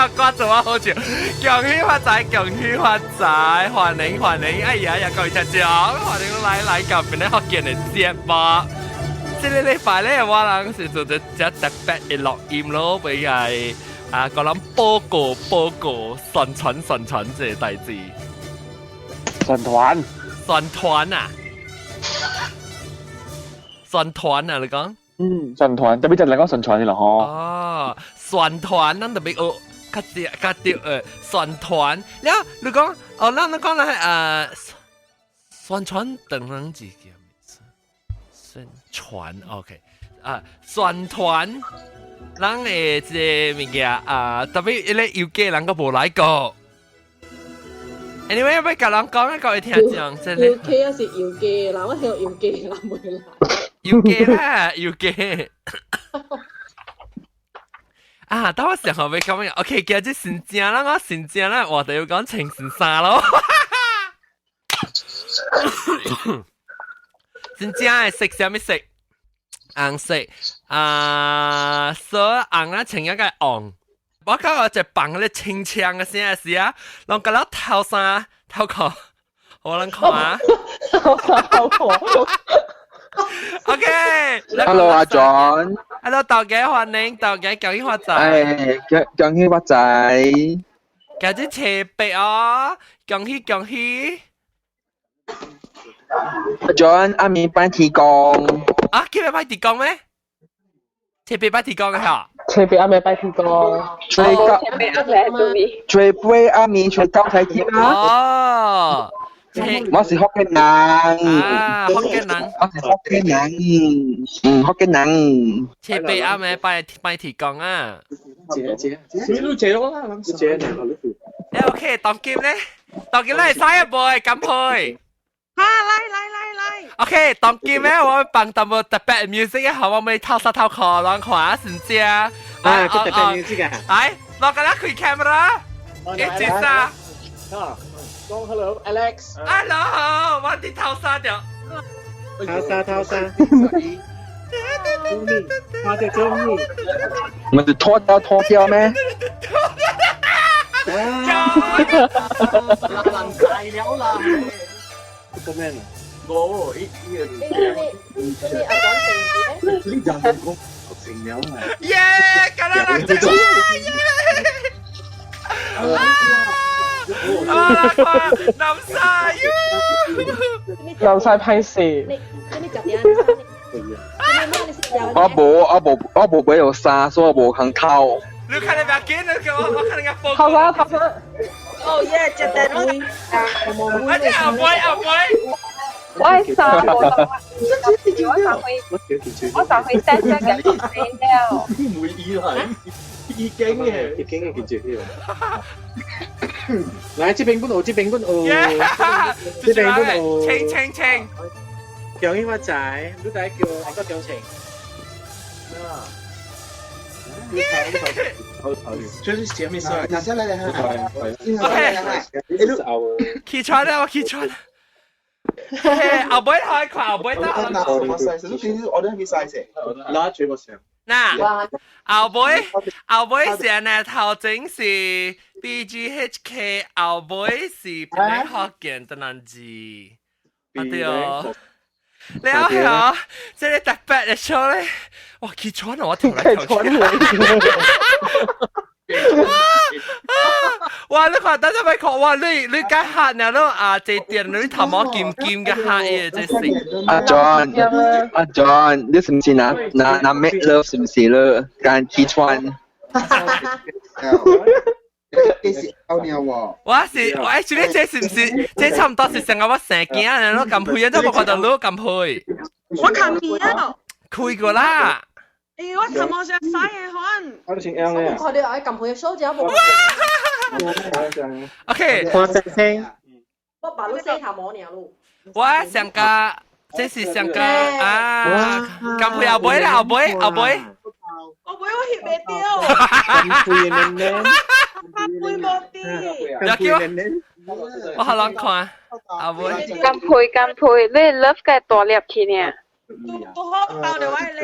條歌做我好笑。恭喜發財，恭喜發財，歡迎歡迎！哎呀呀，各位聽眾，歡迎來來到邊個福建的節目。這個禮拜咧，我人是做隻隻特別的錄音咯，俾係啊，個人報告報告宣傳宣傳這個代誌。宣傳。宣傳啊！宣傳啊！你講？嗯，宣傳，特別就嚟講宣傳嘅咯，嗬。哦，宣傳，咱特別哦，較對較對宣傳。了，你講，哦，咱你講咧，宣傳等等字叫宣傳，OK，啊，宣傳，咱的這個物件啊，特別彼個郵寄人閣無來過。Anyway，欲共人講，各位聽眾，這個。郵寄還是郵寄啦？我聽郵寄人袂來。郵寄啦，郵寄。啊，當我上後尾講咩？OK，今日新正啦，我新正啦，我就要講穿新衫咯。新正係色啥物色？紅色啊，所以紅啊穿一個紅。我感覺一放咧清槍嘅聲時啊，攏覺得頭衫頭殼，我能看啊。頭衫頭殼。 OK。 Hello，阿 John。 Hello，大家歡迎，大家恭喜發財。哎，恭恭喜發財。今日車白哦，恭喜恭喜。阿 John，阿明拜天公。啊，今日拜天公咩？車白拜天公嘅嚇。車白阿妹拜天公。初九。初八阿明初九才去啊。哦。我是福建人。啊，福建人。我是福建人。嗯，福建人。車白阿妹拜拜天公啊。謝謝，你都謝咗啦，謝。誒，OK，當今咧，當今咧係下一步，乾杯。哈，來來來來。 OK，當今咧，我放淡薄特別 music 好，我們頭衫頭褲，咱看下先知啊。啊，個特別 music 啊。來，我給他開 camera，一、二、三。啊，講 hello Alex。 Hello，我佇頭衫著。頭衫頭衫。我隻中意。唔係脫掉脫掉咩？哇！難大了啦！個咩啊？我呢呢個你你你阿講定呢就係講成了啊！耶！咁樣啦，耶！啊！南晒，南晒歹勢。你你食點？我無我無我無買到衫，所以我無通偷。你看你不要緊，你叫我我看你個報。頭衫頭衫。哦耶！食定咯。阿姐阿妹阿妹。我係衫無我上回我上回 send 咗嘅 email。唔會意係已經嘅，已經嘅結住。來，這邊本學，這邊本學，這邊本學，清清清。恭喜發財，你大叫一個表情。啊！就是前面拿下來來 OK，起床啦，我起床啦。後尾開看，後尾得。拿什麼 size？你平時 order 咩 size？拉住個上。嗱，後尾後尾成日頭前是 BGHK，後尾是邊個福建的男子？啊對哦。你好好，這個特別的 show 咧，哇！起床啦，我跳來跳去。哇！你看，等陣咪看，哇！你你介黑呢？你啊，這電你頭毛金金嘅黑嘅，這是。阿 John，阿 John，你是唔是拿拿拿 make love 是唔是了？幹起床。這是歐尿喎。我是我actually 這是唔是？這差唔多是成個我生囝啊！你咁配啊，都冇看到你咁配。我看見啊。開過啦。哎，我頭毛想洗嘅款。我都先啱嘅。我看到愛咁配嘅手只無。 OK。看星星。我把你洗頭毛爾咯。我上個，這是上個啊，咁配後尾啦，後尾後尾。後尾我翕袂著。咁配嘅呢？配無啲。有叫我好難看，阿妹。咁配咁配，你 love 嘅大粒去呢？不好包的我會拎。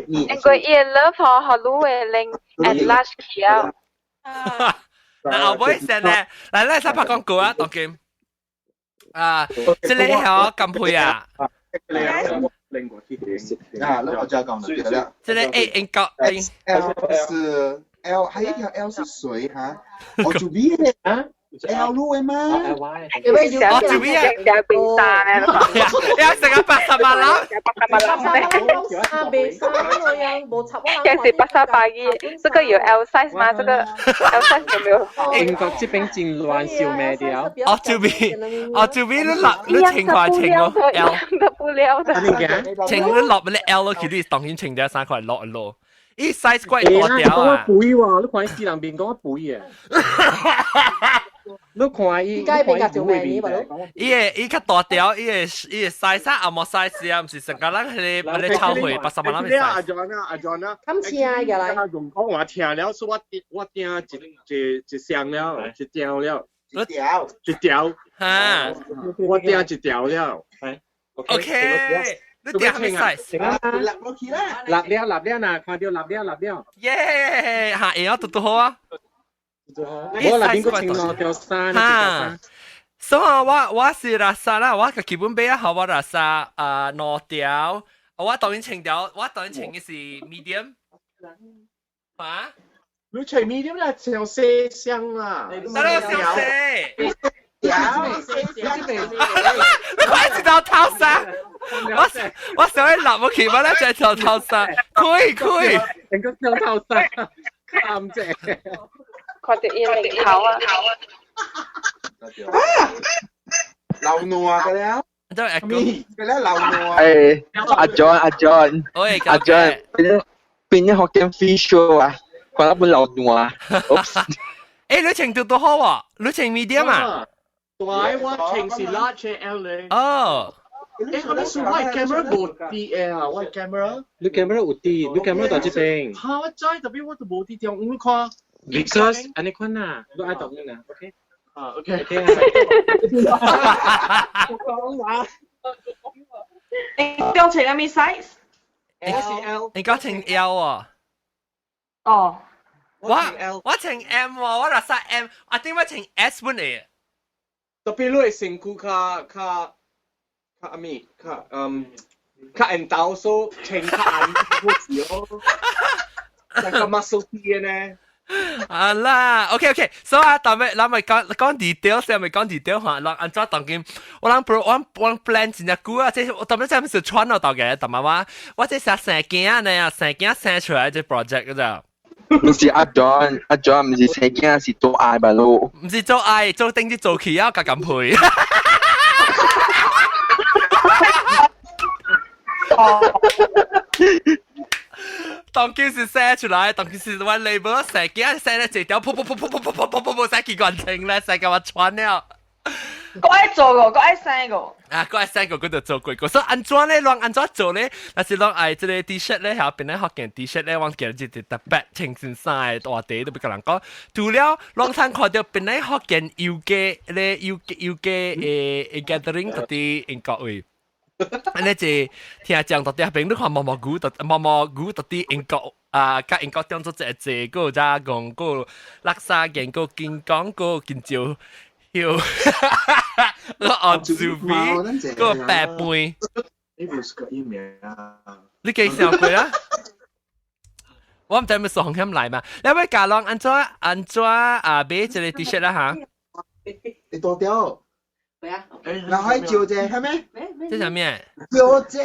因為伊 love 嗬，予你會拎 at large 去啊。嗱，後尾先咧，嚟嚟，先拍廣告啊，當今啊，這個係金配啊。啊，那我就要講了，對了。這個 A 英國 L 是 L，還有一條 L 是誰哈？我做 B 嘅啊，L 路嘅嗎？我做 B 啊，變衫咧，要成個80萬啦， 80萬咧，啊，未衫嗰樣無插我。這是88嘅，這個有 L size 嗎？這個 L size 有沒有？英國這邊真亂，小咩條？哦，做 B，哦做 B，你落你穿塊穿哦，L，的布料的，穿你落你 L 咯，其實當然穿掉衫塊落落。伊 size 怪大條啊！講我肥喎，你看伊死人面講我肥啊！你看伊，應該比較做咩呢？伊個伊較大條，伊個 size 啊，無 size 啊，毋是成個人彼個彼個超會80萬人阿 John 啊，阿 John 啊，咁聽嘅來。用講話聽了，所以我訂一箱了，一條了，一條，一條，哈，我訂一條了。 OK。你訂咩 size？立落去啦，立了立了呐，看到立了立了。耶，嚇會啊，拄拄好啊。我那邊個穿兩條衫，哈。所以我是垃圾啦，我個基本買啊，我垃圾啊兩條，我當然穿條，我當然穿嘅是 medium。嚇？你穿 medium 啦，穿細箱啦。得啦，小細。條，你快一條頭衫。我想去立我起碼咧就條頭衫，可以可以。成個條頭衫，啱啫。看到伊面頭啊！流怒啊！佢了，都係佢了流怒啊！誒，阿 John 阿 John，喂，阿 John，變咗學緊 free show 啊，看到本流怒啊！誒，你程度都好喎，你程 medium 啊？對，我程是 large L 咧。哦。誒，我你說我 camera 無啲嘅啊，我 camera。你 camera 有啲，你 camera 在這邊。嚇，我知，特別我都無啲條，你看。 Because 按呢款啊，你愛懂嘅啊，OK。啊，OK。 OK 啊。我講話。你標穿咩 size？你講穿 L 啊？哦。我穿 M 喎，我落晒 M，啊點解穿 S 本嚟？特別你的身軀較較較阿咩較較緣投，所以穿較暗好似哦，像個 muscle 啲嘅呢。啊啦，OK OK，所以啊，但係咱咪講講 detail 先，咪講 detail 嚇，咱按怎當今，我人 pro 我 plan 真正久啊，這我特別真係穿到到嘅，但係我這是生囝呢，生囝生出來這 project 嗰咋。唔是阿 John，阿 John 唔是生囝，是做愛吧咯？唔是做愛，做頂啲做起啊，夾咁配。當今是寫出來，當今是我 label 寫幾寫咧一條，噗噗噗噗噗噗噗噗噗寫幾完成咧，寫到我穿了。我愛做個，我愛生個。啊，我愛生個，佢就做過個。所以按怎咧，攏按怎做咧？若是攏愛這個 T-shirt 咧，下邊咧學件 T-shirt 咧，我見一個特別穿身衫的話題都要共人講。除了攏通看到邊咧學件遊街咧，遊遊街的 gathering 到佇英國位。按呢就聽講到底邊你看毛毛菇，毛毛菇到底英國啊，佮英國當做一個，閣有遮戇，閣有垃圾件，閣金剛，閣金蕉，有，閣紅薯皮，閣白飯。你唔是個伊名啊？你幾時過啊？我毋知咪送險來嘛？你欲教人按怎按怎啊買這個 T-shirt 啦嚇？你多掉。嗱，可以照啫，係咩？這啥物？照啫。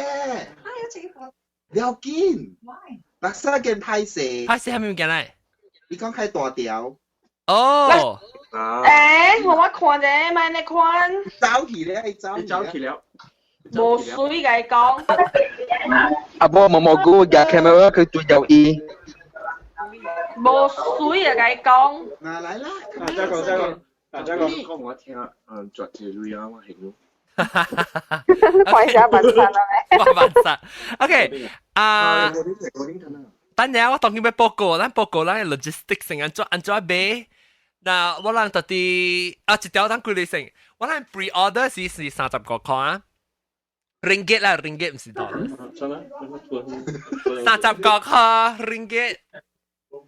了緊。垃圾件歹勢。歹勢係咩物件來？你講開大條。哦。欸，我看者，莫你看。走去了，伊走。走去了。無水共伊講。阿婆毛毛菇夾 camera 佢對有伊。無水就共伊講。嗱來啦。大家講，大家講。大家講講我聽，絕一類啊，我形容。看一下晚餐啦咩？晚餐。OK，啊，等陣我當然欲報告，咱報告咱 logistics 先按怎按怎買。那我人到底啊一條當幾個先？我人 pre order 是35塊啊，ringgit 啦，ringgit 毋是 dollar。35塊 ringgit。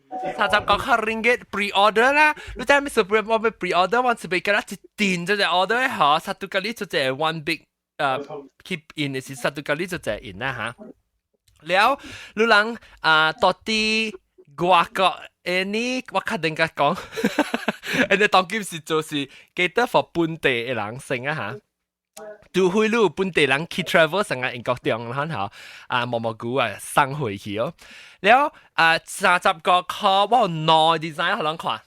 35個 ringgit pre order 啦，你知咩事 pre 我 pre order 我是俾佢啦，一定就係 order 嚇，satu kali 就係 one big keep in 是 satu kali 就係 in 啦嚇。了，你人啊到底外國誒你我確定甲講，你當今是做是記得 for 本地嘅人先啊嚇。除非你有本地人去 travel 成個英國中可能啊毛毛菇啊送回去哦。了啊35個塊，我有兩 design 予人看。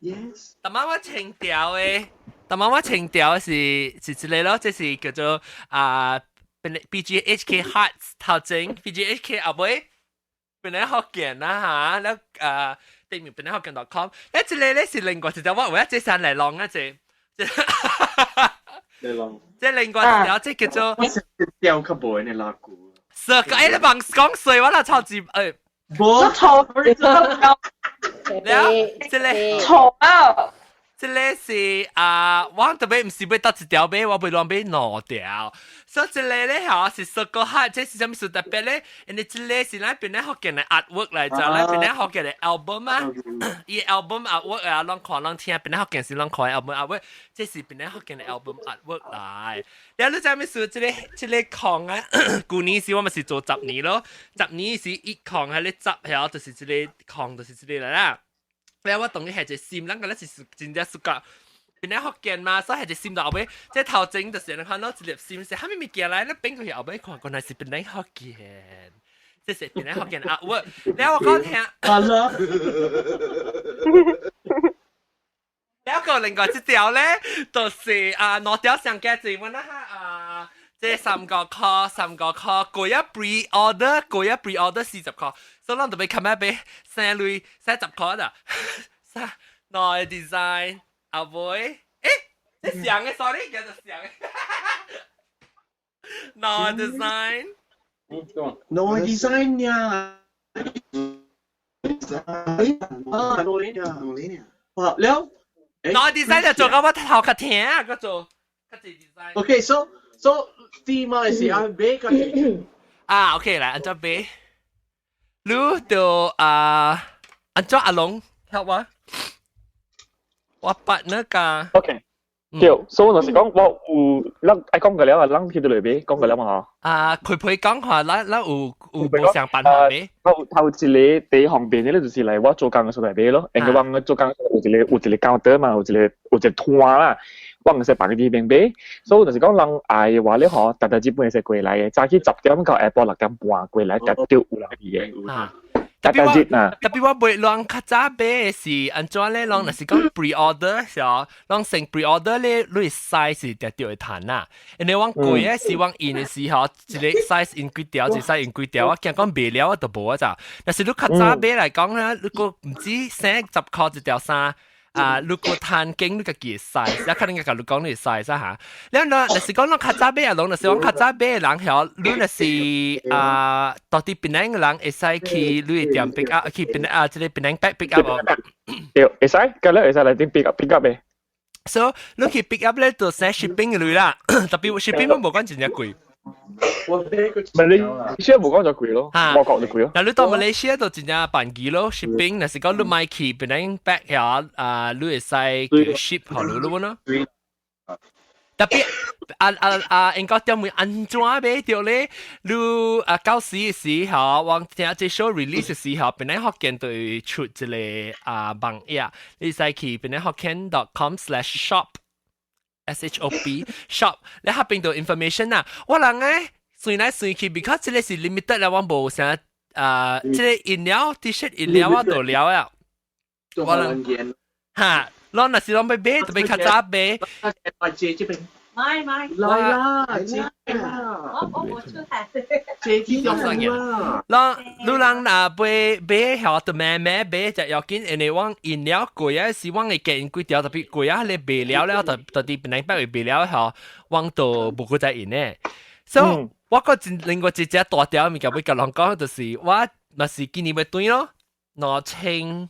Yes。逐擺我穿條的，逐擺我穿條的是這個咯，這是叫做啊 BGHK Hearts 頭前，BGHK 後尾，本來福建啦嚇，了啊對面本來福建 .com，了這個咧是另外一條，我有一隻上嚟弄一隻。嚟弄。這另外一條，這叫做。掉較無呢拉古。是個，欸，你幫講水，我來抄字，欸。無錯，了，這個錯啊！這個是啊，我特別毋是欲得一條買，我欲亂買兩條。所以這個咧吼是十個號，這是啥物事特別咧？因為這個是咱檳城福建的 artwork 來，就咱檳城福建的 album 啊，伊 album artwork 啊，攏看攏聽，檳城福建是攏看 album artwork，這是檳城福建的 album artwork 來。了，你知影物事？這個空啊，舊年時我咪是做十年咯，十年時一空喺咧執曉，就是這個空，就是這個來啦。了我當你係一個心，咱個咧是真正暑假，檳城福建嘛，所以係一個心到後尾，這頭前就是人看到一粒心是啥物物件來，你變過去後尾看，原來是檳城福建，這是檳城福建啊！我，了我講聽，好了，了個另外一條咧，就是啊，兩條上價錢，我那下啊，這三個塊，三個塊，過一 pre order，過一 pre order 40塊，所以咱就欲較買買三類30塊啦，三兩個 design 後尾，欸，這上嘅 sorry，叫做上嘅，兩個 design，兩個 design 呀，啊，兩個呀，哇，了，兩個 design 就做到我頭較疼啊，閣做較濟 design。 OK，so 啲嘛是按買個啊，OK 來，按怎買？你就啊，按怎阿龍曉我？我捌那個。 OK，對，所以就是講我有，咱愛講過了啊，咱去到裏邊講過了嘛嗬。啊，佢陪講話，咱有無相辦法買？頭頭一個第一方便的咧，就是來我做工的所在買咯，因為我做工有一個 counter 嘛，有一個攤啦。我毋使放佇邊買，所以就是講人愛的話咧吼，逐逐日本會使過來的，早起10點到下晡6點半過來，絕對有人佇的。啊，逐逐日啊。特別我袂人較早買是按怎咧？人若是講 pre order 是哦，人先 pre order 咧，你 size 是定著會趁啦。因為我過的是我印的時候，一個 size 印幾條，一個 size 印幾條，我驚講賣了我就無啊咋。但是你較早買來講咧，如果毋止30塊一條衫。啊，如果趁經你家己的 size，可能共你講你 size 啊嚇。了若是講咱較早買啊，攏若是講較早買的人曉，你若是啊，到底檳城的人會使去你的店 pick up，去檳啊，這個檳城 pick up 無？對，會使，今日會使來頂 pick up pick up 的。 So，你去 pick up 咧，就使 shipping 的鐳啦，特別 shipping 無講真正貴。我買個唔係你，先無講就貴咯，外國就貴咯。嗱，你到馬來西亞就真正便宜咯，shipping 若是講你買去檳城 back 遐啊，你會使 ship 予你咯喏。特別啊啊啊，英國店會按怎買著咧？你啊到時的時候，我聽這 show release 的時候，檳城福建就會出一個啊網頁，你使去檳城福建 .com/shop。S H O P shop，你下邊度 information 啊，我人咧算來算去，because 這個是 limited 啦，我無啥啊，這個飲料 T-shirt 飲料我都了啊，我人哈，咱若是攏欲買，就欲較早買。來借這邊。買買。來啦，借啦。我出嚟。借啲啦。咱你人若買買曉就慢慢買就要緊，因為我飲料貴啊，是我會建幾條，特別貴啊，你賣了了，就特別檳城百會賣了吼，我就無閣再印咧。所以我閣真另外一隻大條物件欲共人講，就是我若是今年欲轉咯，2000，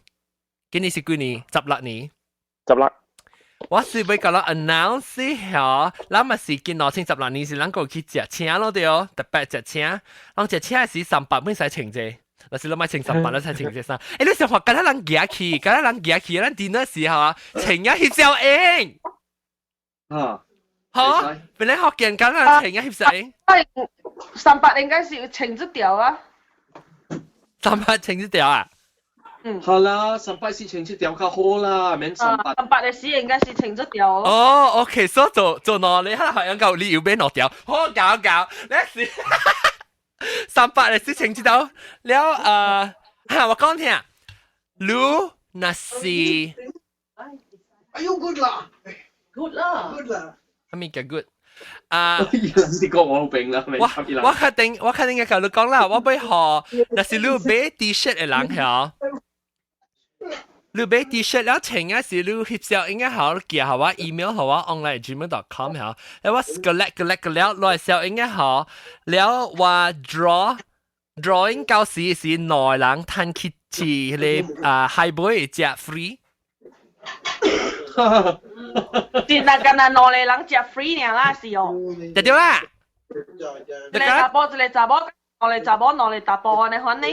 今年是幾年？16年。 16。我是欲共人 announce 吼，咱嘛是今2016年是咱閣去食請咯對哦，特別食請，人食請是300蚊使穿者。若是你莫穿三百，你才穿這衫。欸，你想看，敢若人行去，敢若人行去，咱 dinner 時候啊，穿啊翕照影。啊，好，本來福建敢若穿啊翕照影。三百應該是穿這條啊。三百穿這條啊？嗯。好啦，三百是穿這條較好啦，免三百。三百的時應該是穿這條。哦，OK，所以做做喏，你睇下樣夠理由買兩條，好搞搞，你是三百的是穿這條，了嚇我講聽，你若是，哎呦，good 啦，good 啦，good 啦，啥物叫 good？啊！你講我病啦，我確定嘅，佮你講啦，我欲予，若是你買 T-shirt 的人曉，你買 T-shirt 了穿啊是你翕相應該好，寄予我 email 予我 online@gmail.com 曉，了我 collect collect 了，來相應該好，了我 draw drawing 到時是兩人趁去食彼个啊海尾食 free。是那敢若兩个人食 free 爾啦，是哦。對對啦。一個查埔，一個查某，兩個查某，兩個查埔，按呢款呢？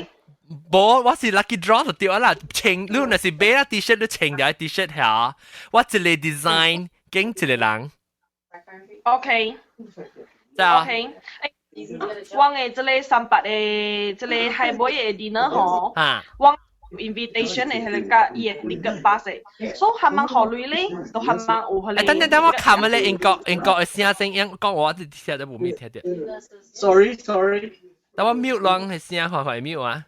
無，我是 lucky draw 就對啦。穿你若是買啦 T-shirt，你穿條 T-shirt 下，我一個 design 揀一個人。 OK。就 OK。我的這个三八的這个海尾的 dinner 吼，我 invitation 的彼个佮伊的 ticket pass 的，所以還蠻好類咧，都還蠻有彼个。等等等，我看乜咧？英國的聲聲音講我這聽都無咩聽著。 Sorry sorry，等我 mute 啷的聲，看看 mute 啊。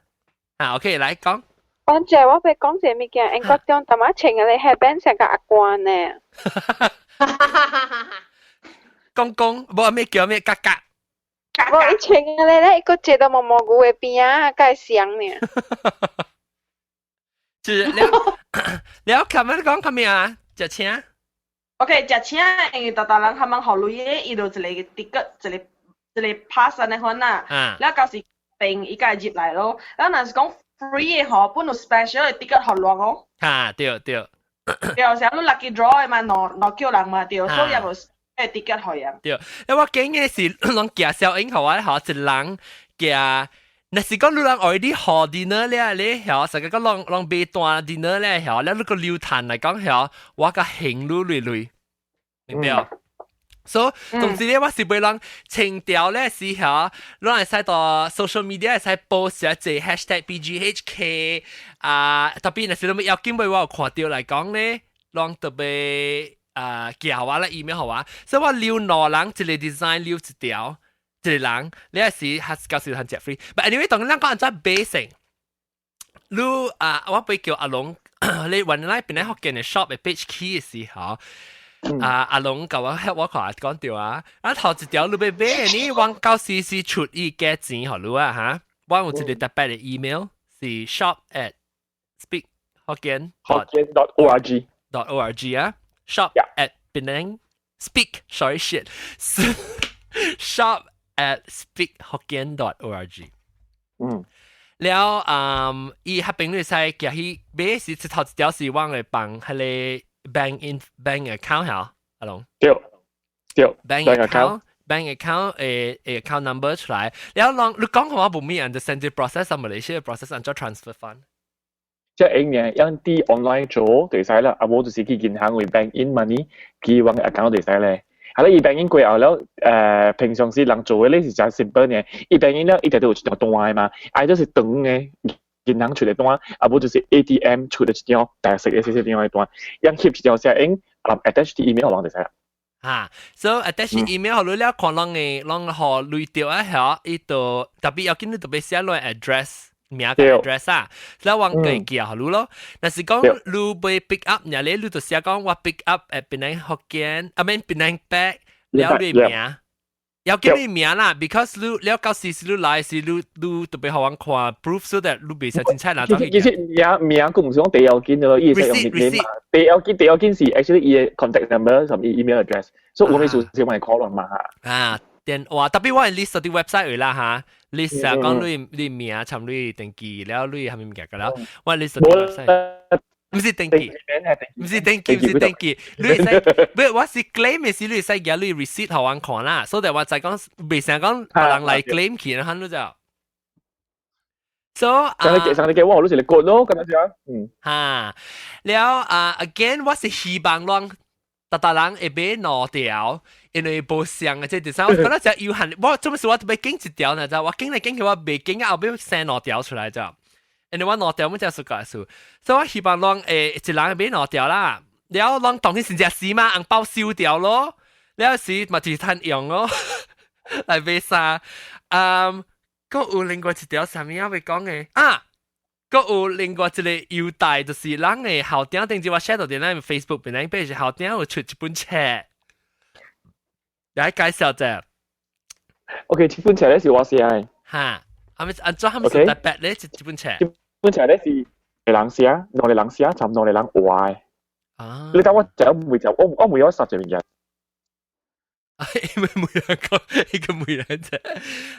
啊，OK，來講。講者我欲講一个物件，英國中淡仔穿个 headband 像個阿官呢。公公，無咩叫咩格格。無伊穿个咧，伊閣坐到毛毛菇的邊仔，佮像呢。是了了，琴日講啥物啊？食請。 OK，食請，因為逐逐人較蠻予鐳的，伊就一個 ticket，一個一個 pass 按呢款啦。了到時訂伊才會入來咯。了若是講 free 的吼，本有 special 的 ticket 予人哦。哈，對對。對，像你 lucky draw 的嘛，兩兩叫人嘛，對，所以也無 ticket 予人。對，因為我講的是攏寄小影予我，予一人寄。若是講你人 already 予 dinner 咧，你曉，實個講攏攏買單 dinner 咧曉，了你個流趁來講曉，我較還你鐳鐳，明白？所以總之咧，我是欲人穿條咧時曉，攏會使到 social media 會使 post 一個 #BGHK 啊，特別若是你要緊尾我有看著來講咧，攏特別啊寄予我啦 email 予我，所以我留兩人一個 design 留一條。一個人，你係是還是到時通食 free。But anyway，當咱講按怎買先，你啊，我欲叫阿龍，你原來本來福建的 shop 的 page 起的時候，啊阿龍共我 help 我看講著啊，啊頭一條你欲買的呢，我到時是出伊價錢予你啊哈，我有一個特別的 email 是 shop@speakhokkien hokkien.org .org 啊，shop@Penang speak sorry shit shop@speakhokkien.org。了，嗯，伊彼邊你使寄去買是頭一條是阮會放彼个 bank in bank account 嚇，阿龍。對對，bank account bank account 的 account number 出來，了攏你講我無咩 understand 這 process 啊，馬來西亞 process 按怎 transfer fund？即係應嘅，用啲 online 做就使啦，啊無就是去銀行會 bank in money，寄往 account 就使咧。係啦，伊 bank in 過後了，平常時人做嘅咧是真 simple 嘅，伊 bank in 了一定都有一張單的嘛，啊就是長嘅銀行出的單，啊無就是 ATM 出的一張白色嘅細細張的單，用翕一張寫影，啊 attach 啲 email 予人就使啦。啊，所以 attach email 予你了，看攏的攏予鐳著啊，嚇，伊就特別要緊你特別寫落 address 名佮 address 啊，了我會寄予你咯。若是講你欲 pick up，爾咧你就寫講我 pick up at Penang Hokkien，I mean Penang Pack，了你名，要叫你名啦，because 你了到時是你來是你你特別予阮看 proof so that 你袂使凊彩拿走去。其實名名佢唔是講第要緊咯，伊係用 nickname 嘛。第要緊第要緊是 actually 伊的 contact number 同伊 email address，所以我咪數是我係 call 人嘛。啊，電話特別我係 list 佇 website 啦哈，list 啊講你你名參你登記了你啥物物件個了，我 list 佇 website。毋是登記，毋是登記，毋是登記，你會使，不，我是 claim 的時，你會使寄你 receipt 予阮看啦，所以我就講，袂成講別人來 claim 去，然後你就， So 上你嘅我都是你割咯，咁樣樣。嗯。哈，了啊，again 我是希望攏逐逐人會買兩條，因為無相嘅，這第三，我覺得就有限，我做乜事我特別揀一條呢？就我揀來揀去，我袂揀啊，後尾生兩條出來就，因為我兩條我才暑假數，所以我希望攏一人買兩條啦，了攏當天先只死嘛，紅包收掉咯，了時嘛就是趁用咯，來買衫，嗯。閣有另外一條啥物仔欲講的啊？閣有另外一個優待，就是咱的校長頂次我 share 到佇咱 Facebook 邊，咱是校長有出一本冊來介紹者。 OK，這本冊咧是我寫的。哈，係咪按怎係咪特別咧？這本冊？這本冊咧是一個人寫，兩個人寫，參兩個人畫的。啊！你等我就每就我我每有十隻物件。因為每人講一個每人啫。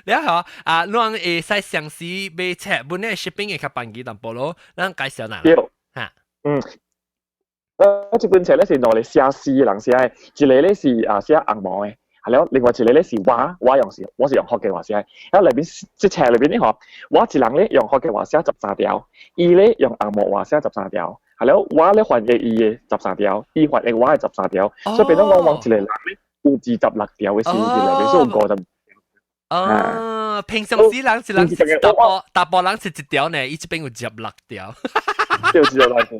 你好啊，攏會使詳細買冊，本來 shipping 會較便宜淡薄咯。咱介紹哪？對。哈。嗯。這本冊咧是兩個寫詩的人寫的，一個咧是啊寫紅毛的，係了，另外一個咧是我，我是用福建話寫的。啊，內邊這冊內邊咧吼，我一人咧用福建話寫十三條，伊咧用紅毛話寫十三條，係了，我咧翻譯伊的十三條，伊翻譯我的十三條，所以變做講我一個人咧有26條的詩佇內面，所以有50。哦，平常時人一人大波大波人是一條呢，伊這邊有十六條。對，16條。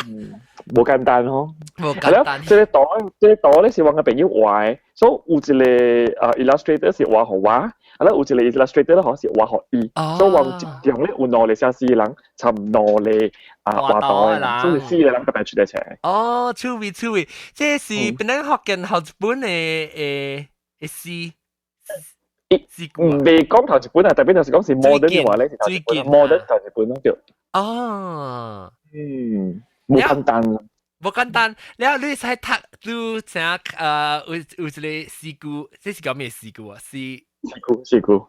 嗯，無簡單吼。無簡單。這個圖咧是我个朋友畫的，所以有一個illustrator 是畫予我，啊咧有一個 illustrator 咧嗬是畫予伊，所以我一中咧有兩個寫詩的人，參兩個啊畫圖的人，所以四個人特別出來冊。哦，趣味趣味，這是本來福建頭一本的的詩。未講頭一本啊，特別就是講是 modern 嘅話咧，是頭一本，modern 頭一本咯，對。哦。嗯。無簡單。無簡單，了你使讀，你請有一個詩句，這是叫咩詩句啊？詩詩句詩句。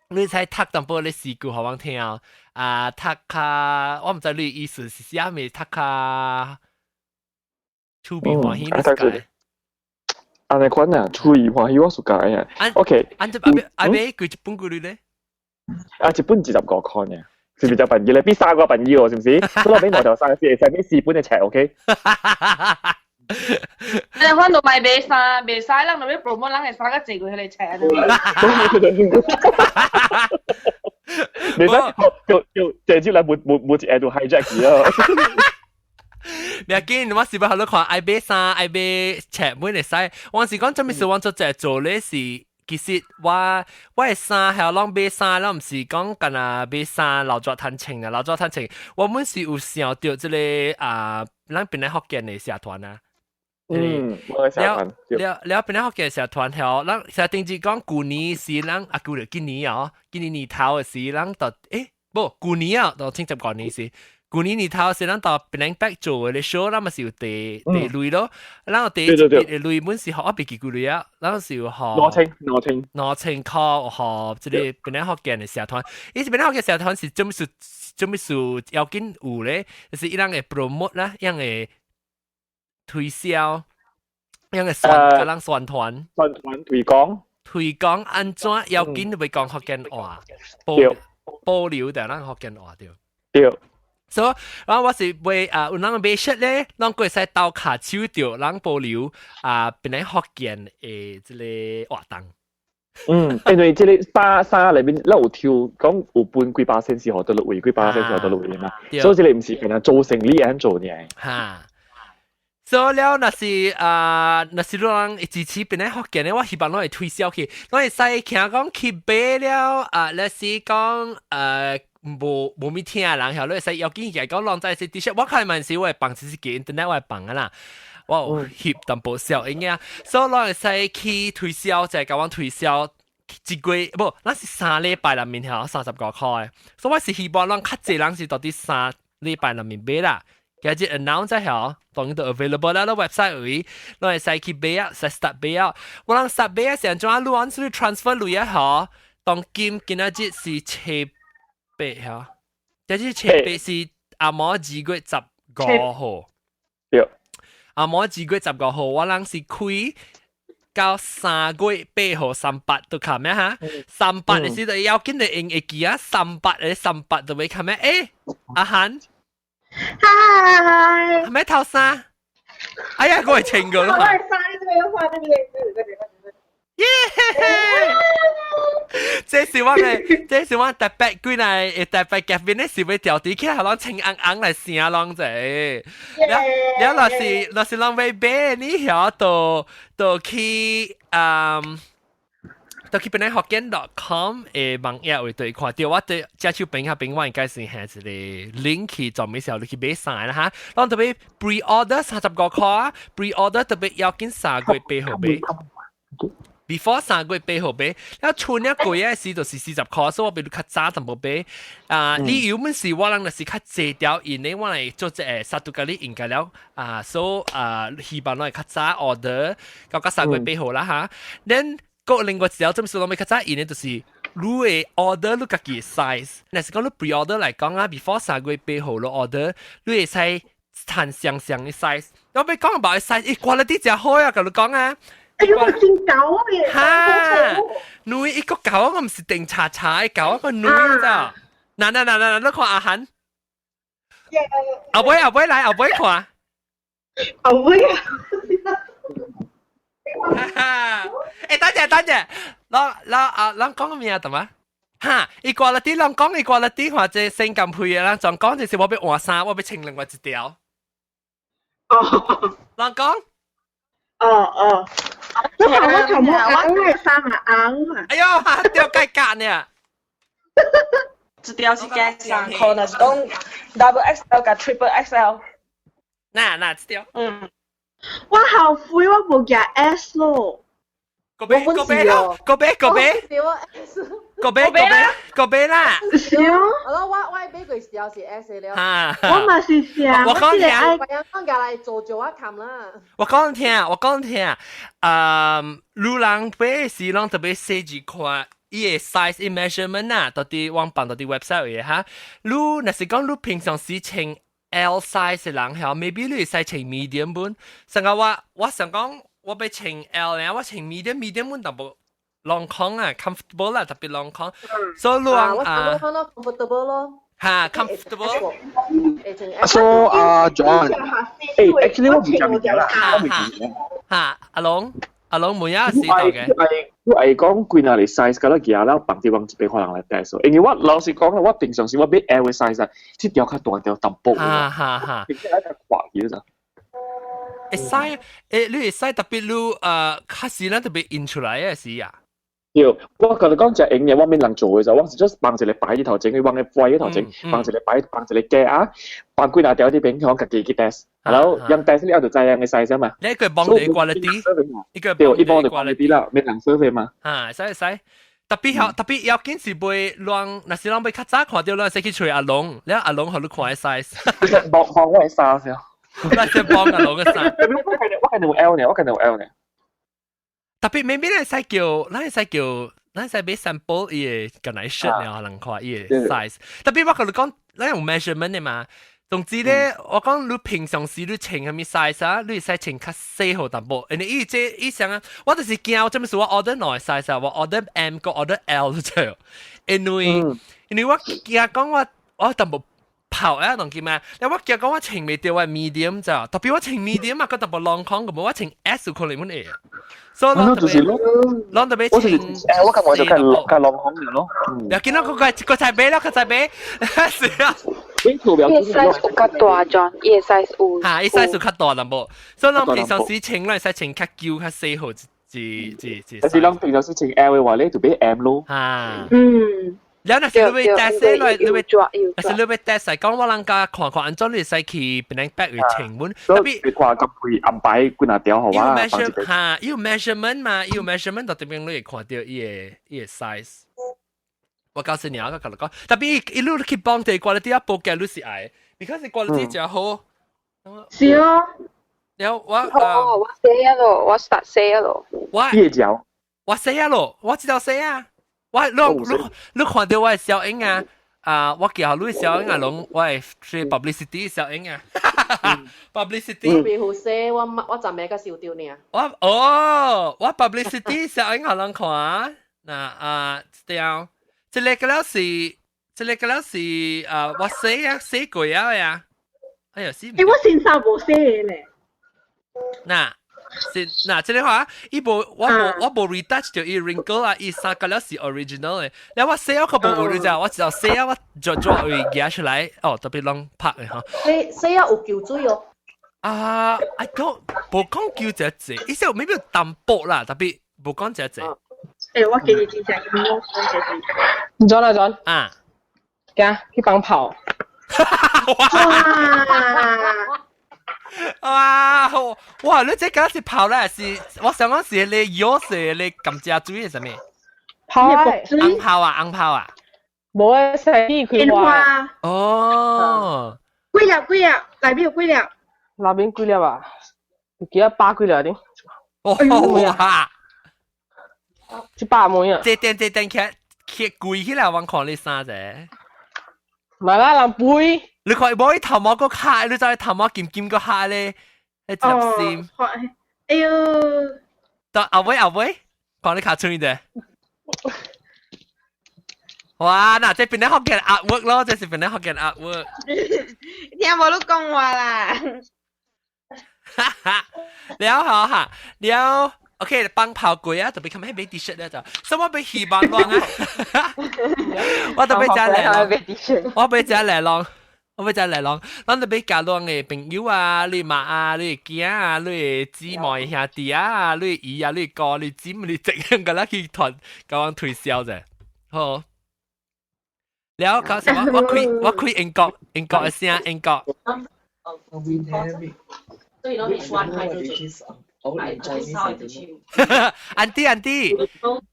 你使讀淡薄咧詩句，予阮聽啊！啊，讀較我毋知你意思是啥物，讀較趣味歡喜你是解？按呢款啊，趣味歡喜我屬解啊。OK。按這阿買阿買幾一本幾鐳咧？啊，一本25塊呢。是比較便宜咧，比三個便宜哦，是唔是？所以我買兩條衫是會使買四本的冊，OK？你看到買賣衫，賣衫，人就欲 promote 人的衫較濟過彼個冊。你使叫叫借接來沒沒沒一下就 hijack 去咯。唔要緊，我是欲予你看，愛買衫，愛買冊，每會使。我是講，做咩事？我做這做咧是。其實我的衫係攏買衫，攏毋是講干焦買衫留作趁錢啊，留作趁錢。我們是有想著這個啊，咱檳城福建的社團啊。嗯，我社團。了了檳城福建社團吼，咱成頂次講舊年是咱啊，舊年今年哦，今年年頭的時，咱就無舊年啊，到清十五年時。舊年年頭是咱到檳城做的 show，咱嘛是有地地鐳咯，咱有地地鐳本是予我袂記幾鐳啊，咱是有予兩千兩千 2000塊予這個檳城福建的社團，伊是檳城福建社團是做咩事做咩事要緊有咧，就是伊人會 promote 啦，伊人會推銷，伊人會宣，佮人宣傳，宣傳推廣，推廣按怎要緊欲講福建話，保保留著咱福建話對。對。所以，然後我是買啊，有人買 shirt 咧，攏會使鬥跤手著，人保留啊，檳城福建的這個活動。嗯，因為這個衫衫內面，咱有抽講有分幾巴仙是予佗位，幾巴仙是予佗位嘛，所以這個毋是干焦做生意按做爾。哈，所以了，若是啊，若是人會支持檳城福建的，我希望攏會推銷去，攏會使聽講去買了啊，若是講無無物聽的人，曉你會使要緊起來講，攏在是 T-shirt，我看嘛是我會放，只是記 internet 我會放啊啦，我有翕淡薄小影啊，所以攏會使去推銷，就係共阮推銷一個月，無，咱是3禮拜內面曉35塊，所以我是希望咱較濟人是到底三禮拜內面買啦。今日 announce 咗，當然都 available 啦，個 website 位，攏會使去買啊，使 start 買啊。我人 start 買啊，是按怎你按出去 transfer 鐳啊？嗬，當今今仔日是七八嚇，今日七八是阿毛2月15號。對。阿毛2月15號，我人是開到3月8號38都看咩哈？三八嘅時就要緊就用會記啊，三八嘅三八就會看咩？誒，阿韓，嗨，係咪頭衫？哎呀，我係穿過啦。我係衫，你這邊畫這邊，這邊。耶！這是我嘅，這是我特別幾來特別夾邊的是要調啲起來，攏青紅紅來聲攏者。了了，若是攏欲買，你曉都去嗯。都去本來福建 .com 的網頁會對看到，我對這手邊下邊我應該是係一個 link 去專門時候你去買衫啦哈。咱特別 pre order 35塊啊，pre order 特別要緊3月8號買。before 3月8號買，了春一貴嘅時就是40塊，所以我比你較早淡薄買。啊，理由本是我人就是較濟條，因為我來做這個殺毒咖喱應該了啊，所以啊希望我會較早 order，到3月8號啦哈。then 個另外一條，這麼說攏較早，因為就是你會 order 你家己 size，若是講你 pre order 來講啊，before 三月八號你 order，你會使趁相像的 size。我欲講白 size，欸，quality 真好啊，共你講啊。哎呦，真厚耶！哈，軟一個厚，我毋是定查查的厚，個軟咋？嗱嗱嗱嗱，你看阿韓，後尾後尾來後尾看，後尾啊！哈哈，欸，等陣等陣，咱咱啊，咱講咩啊？得嗎？哈，伊 quality，咱講伊 quality，或者先咁配的，咱總講就是我欲換衫，我欲穿另外一條。哦，咱講。哦哦，你看我頭毛紅嘅衫啊，紅啊！哎呦，掉蓋格呢！這條是加衫褲，若是講 double XL 佮 triple XL。嗱嗱，這條。嗯。我後悔我無夾 S 咯。個別個別咯，個別個別。個別個別個別啦。是哦。我我買過時候是 S 了。我嘛是想，我講聽。我講過來做做我看啦。我講聽，我講聽。嗯，路人買時攏特別細緻看。伊個 size 伊 measurement 啊，到底網放到底 website 嘅哈。你若是講你平常時穿 L size 嘅人嚇，maybe 你會使穿 medium 本。上個我我想講我欲穿 L 咧，我穿 medium medium 本淡薄攏空啊，comfortable 啦，特別攏空。所以你啊，我講到 comfortable 咯。哈，comfortable。 So 啊，John，誒，actually 我唔知物件啦，我唔知。哈，阿龍，阿龍每一時到嘅。我係講幾若個 size 甲咱舉了放佇往一邊看人來 test，因為我老實講我平常時我買 L 嘅 size 啊，這條較大條淡薄。哈哈哈。平常愛較闊去咋。會使，誒，你會使特別你較時咱特別印出來嘅時啊。對，我共你講，食用嘅我免人做嘅就，我是 just 放一個擺佇頭前，往個擺佇頭前，放一個擺，放一個架啊，放幾若條佇邊，予家己去 test，然後用 test 了後就知影個 size 嘛。你個幫你 quality，一個對，一幫就 quality 啦，免人 survey 嘛。啊，使使，特別好，特別要緊是袂亂，若是人欲較早看著，咱使去揣阿龍，了阿龍予你看個 size。幫幫我的衫先。那先幫阿龍嘅衫。我看到有 L 呢，我看到有 L 呢。特別明明咱會使叫，咱會使叫，咱會使買 sample 伊個敢來 shirt 呢，人看伊個 size。特別我共你講，咱用 measurement 的嘛。總之咧，我講你平常時你穿啥物 size 啊，你會使穿較細號淡薄。因為伊這伊想啊，我就是驚，這物事我 order 兩個 size 啊，我 order M 個 order L 就，因為我驚講我淡薄跑啊，當見嘛，你我驚講我穿袂著我 medium 就，特別我穿 medium 啊，個淡薄攏空，咁我穿 S 可能會。所以攏特別，攏特別穿，我感覺就較較攏空嘅咯。又見到個個個才買了，個才買，是啊。伊 size 有較大張，伊 size 有。嚇，伊 size 有較大淡薄，所以咱平常時穿，咱會使穿較舊較細號，一一一。但是咱平常時穿 L 嘅話咧，就買 M 咯。嚇。嗯。了若是你欲 test 咧，你欲，若是你欲 test 講我人家看看按怎你會使去 Penang Back 去穿阮，特別看咁貴安排幾若條好啊。有 measure 嚇，有 measurement 嘛，有 measurement 就點樣你會看著伊個 size。我告訴你啊，我共你講，特別一路去幫地 quality 啊，報價你是愛，because quality 真好。是哦。了我哦，我寫啊咯，我 start 寫啊咯。我我寫啊咯，我知道寫啊。我你你你看著我的小影啊，啊，我叫你小英啊，攏我係 publicity 小英啊，publicity。別胡寫，我昨暝個燒掉呢。我哦，我 publicity 小英可能看嗱啊，對，這個個了是，這個個了是啊，我寫啊寫過啊呀，哎呀，是。欸，我先生無寫咧。嗱。是嗱，這個話，伊無我無我無 retouch 到伊 wrinkle 啊，伊衫個了是 original 嘅。然後我寫我個無你知，我就寫啊，我就做會夾出來，哦，特別攏拍嘅嗬。寫寫啊有舊水哦。啊，I don't 無講舊這濟，意思 maybe 淡薄啦，特別無講這濟。欸，我記得真正我講這濟。 John 啊 John 啊，行去放炮。哇！哇哇！你這個是炮咧，是我想講是你有是你甘蔗水係啥物？炮啊！紅炮啊，紅炮啊！無啊，細開花。哦。幾粒幾粒，內邊有幾粒？內邊幾粒啊？有幾啊百幾粒啲。哇！一百枚啊！這點這點起起貴起來，我看你衫者。唔係啦，人背。你看無伊頭毛個卡，你知頭毛金金個卡咧，一粒線。哎喲！到阿威阿威，看你卡出的。哇！嗱，這邊咧福建 artwork 咯，這是邊咧福建 artwork。聽無你講話啦。哈哈，了好哈，了。OK，放炮過啊，特別看咩買 T-shirt 咧就，什麼買希望亂啊？我特別食嚟咯，我欲食嚟咯。我欲食嚟咯，咱特別加亂嘅朋友啊，你媽啊，你囝啊，你姊妹兄弟啊，你姨啊，你哥，你姊妹，你這樣個啦去團，教人推銷者，好。了搞什麼？我開英國英國嘅聲，英國。所以攞啲關係 Auntie auntie，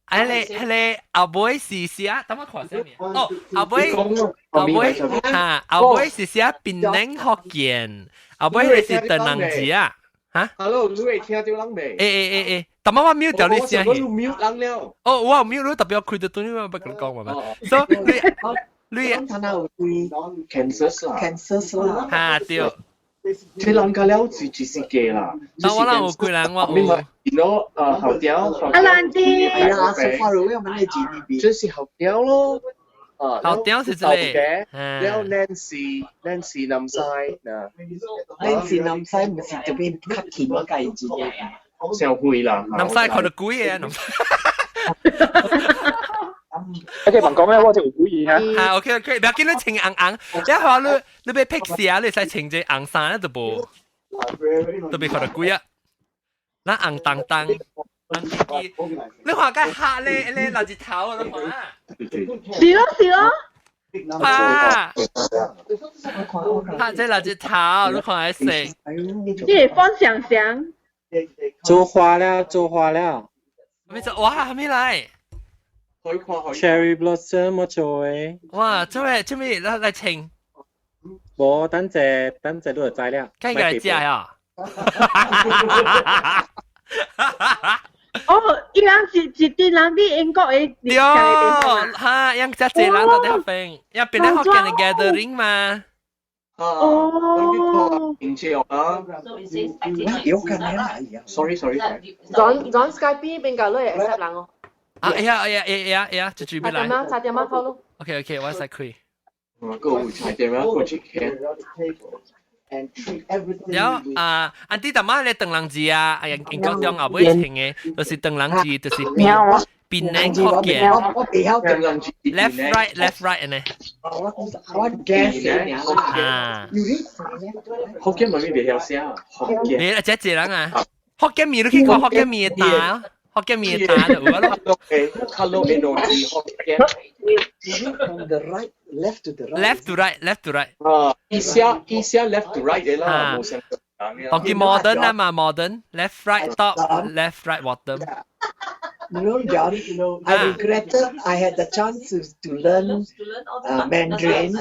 啊你你後尾是寫，等我看啥物？哦，後尾後尾嚇，後尾是寫檳榔福建，後尾是唐人字啊，嚇？Hello，你會聽到人未？欸欸欸欸，但我 mute 掉你聲。我 mute 人了。哦，我 mute 你特別開得對，我不跟你講嘛。所以你你 Kansas 啦，Kansas 啦，嚇對。這人家了是就是假啦。但我人有幾人我有。然後啊後雕，阿蘭啲，哎呀，so far away 我們的 GDP，這是後雕咯。啊，後雕是這個。了 Nancy Nancy 南西嗱，Nancy 南西唔是這邊較近我家己嘅。上會啦。南西看到鬼嘅南西。 OK，問講咩？我就有故意嚇。啊，OK OK，不要緊，你穿紅紅，你話你你欲辟邪，你使穿這紅衫都無，都袂看到鬼啊。咱紅當當，紅機機，你看個黑咧，咧垃圾頭啊，你看啊。是咯是咯。啊！黑這垃圾頭，你看還色。你會放想象。做花了，做花了。咩做？哇，還沒來。 Cherry blossom 我做的。哇，做咩做咩來來穿？無，等陣等陣你就知了。該來食呀！哦，伊人是一啲人佇英國的。對，哈，人遮濟人都佇遐邊，也變咧福建的 gathering 嘛。哦。唔知啊。有可能啊，sorry sorry sorry。轉轉 Skype 邊個你會 accept 人哦？啊，哎呀哎呀哎呀哎呀，就準備來。插電話，插電話好咯。 OK OK，我使開。我個有插電話，過去聽。了啊，安弟大媽咧唐人字啊，哎呀，英國中後尾穿的，就是唐人字，就是檳榔福建。我袂曉唐人字。 Left right left right 呢？我 guess 啊。福建咪袂曉寫，福建。你啊，這濟人啊，福建麵你去看福建麵的單。福建麵的單就有啊咯。 Hello N O G 福建。 From the right, left to the right. Left to right, left to right。啊，伊寫伊寫 left to right 的啦，無相當佢 modern 啊嘛，modern left right top left right bottom。 You know, John, I regretted I had the chance to learn Mandarin.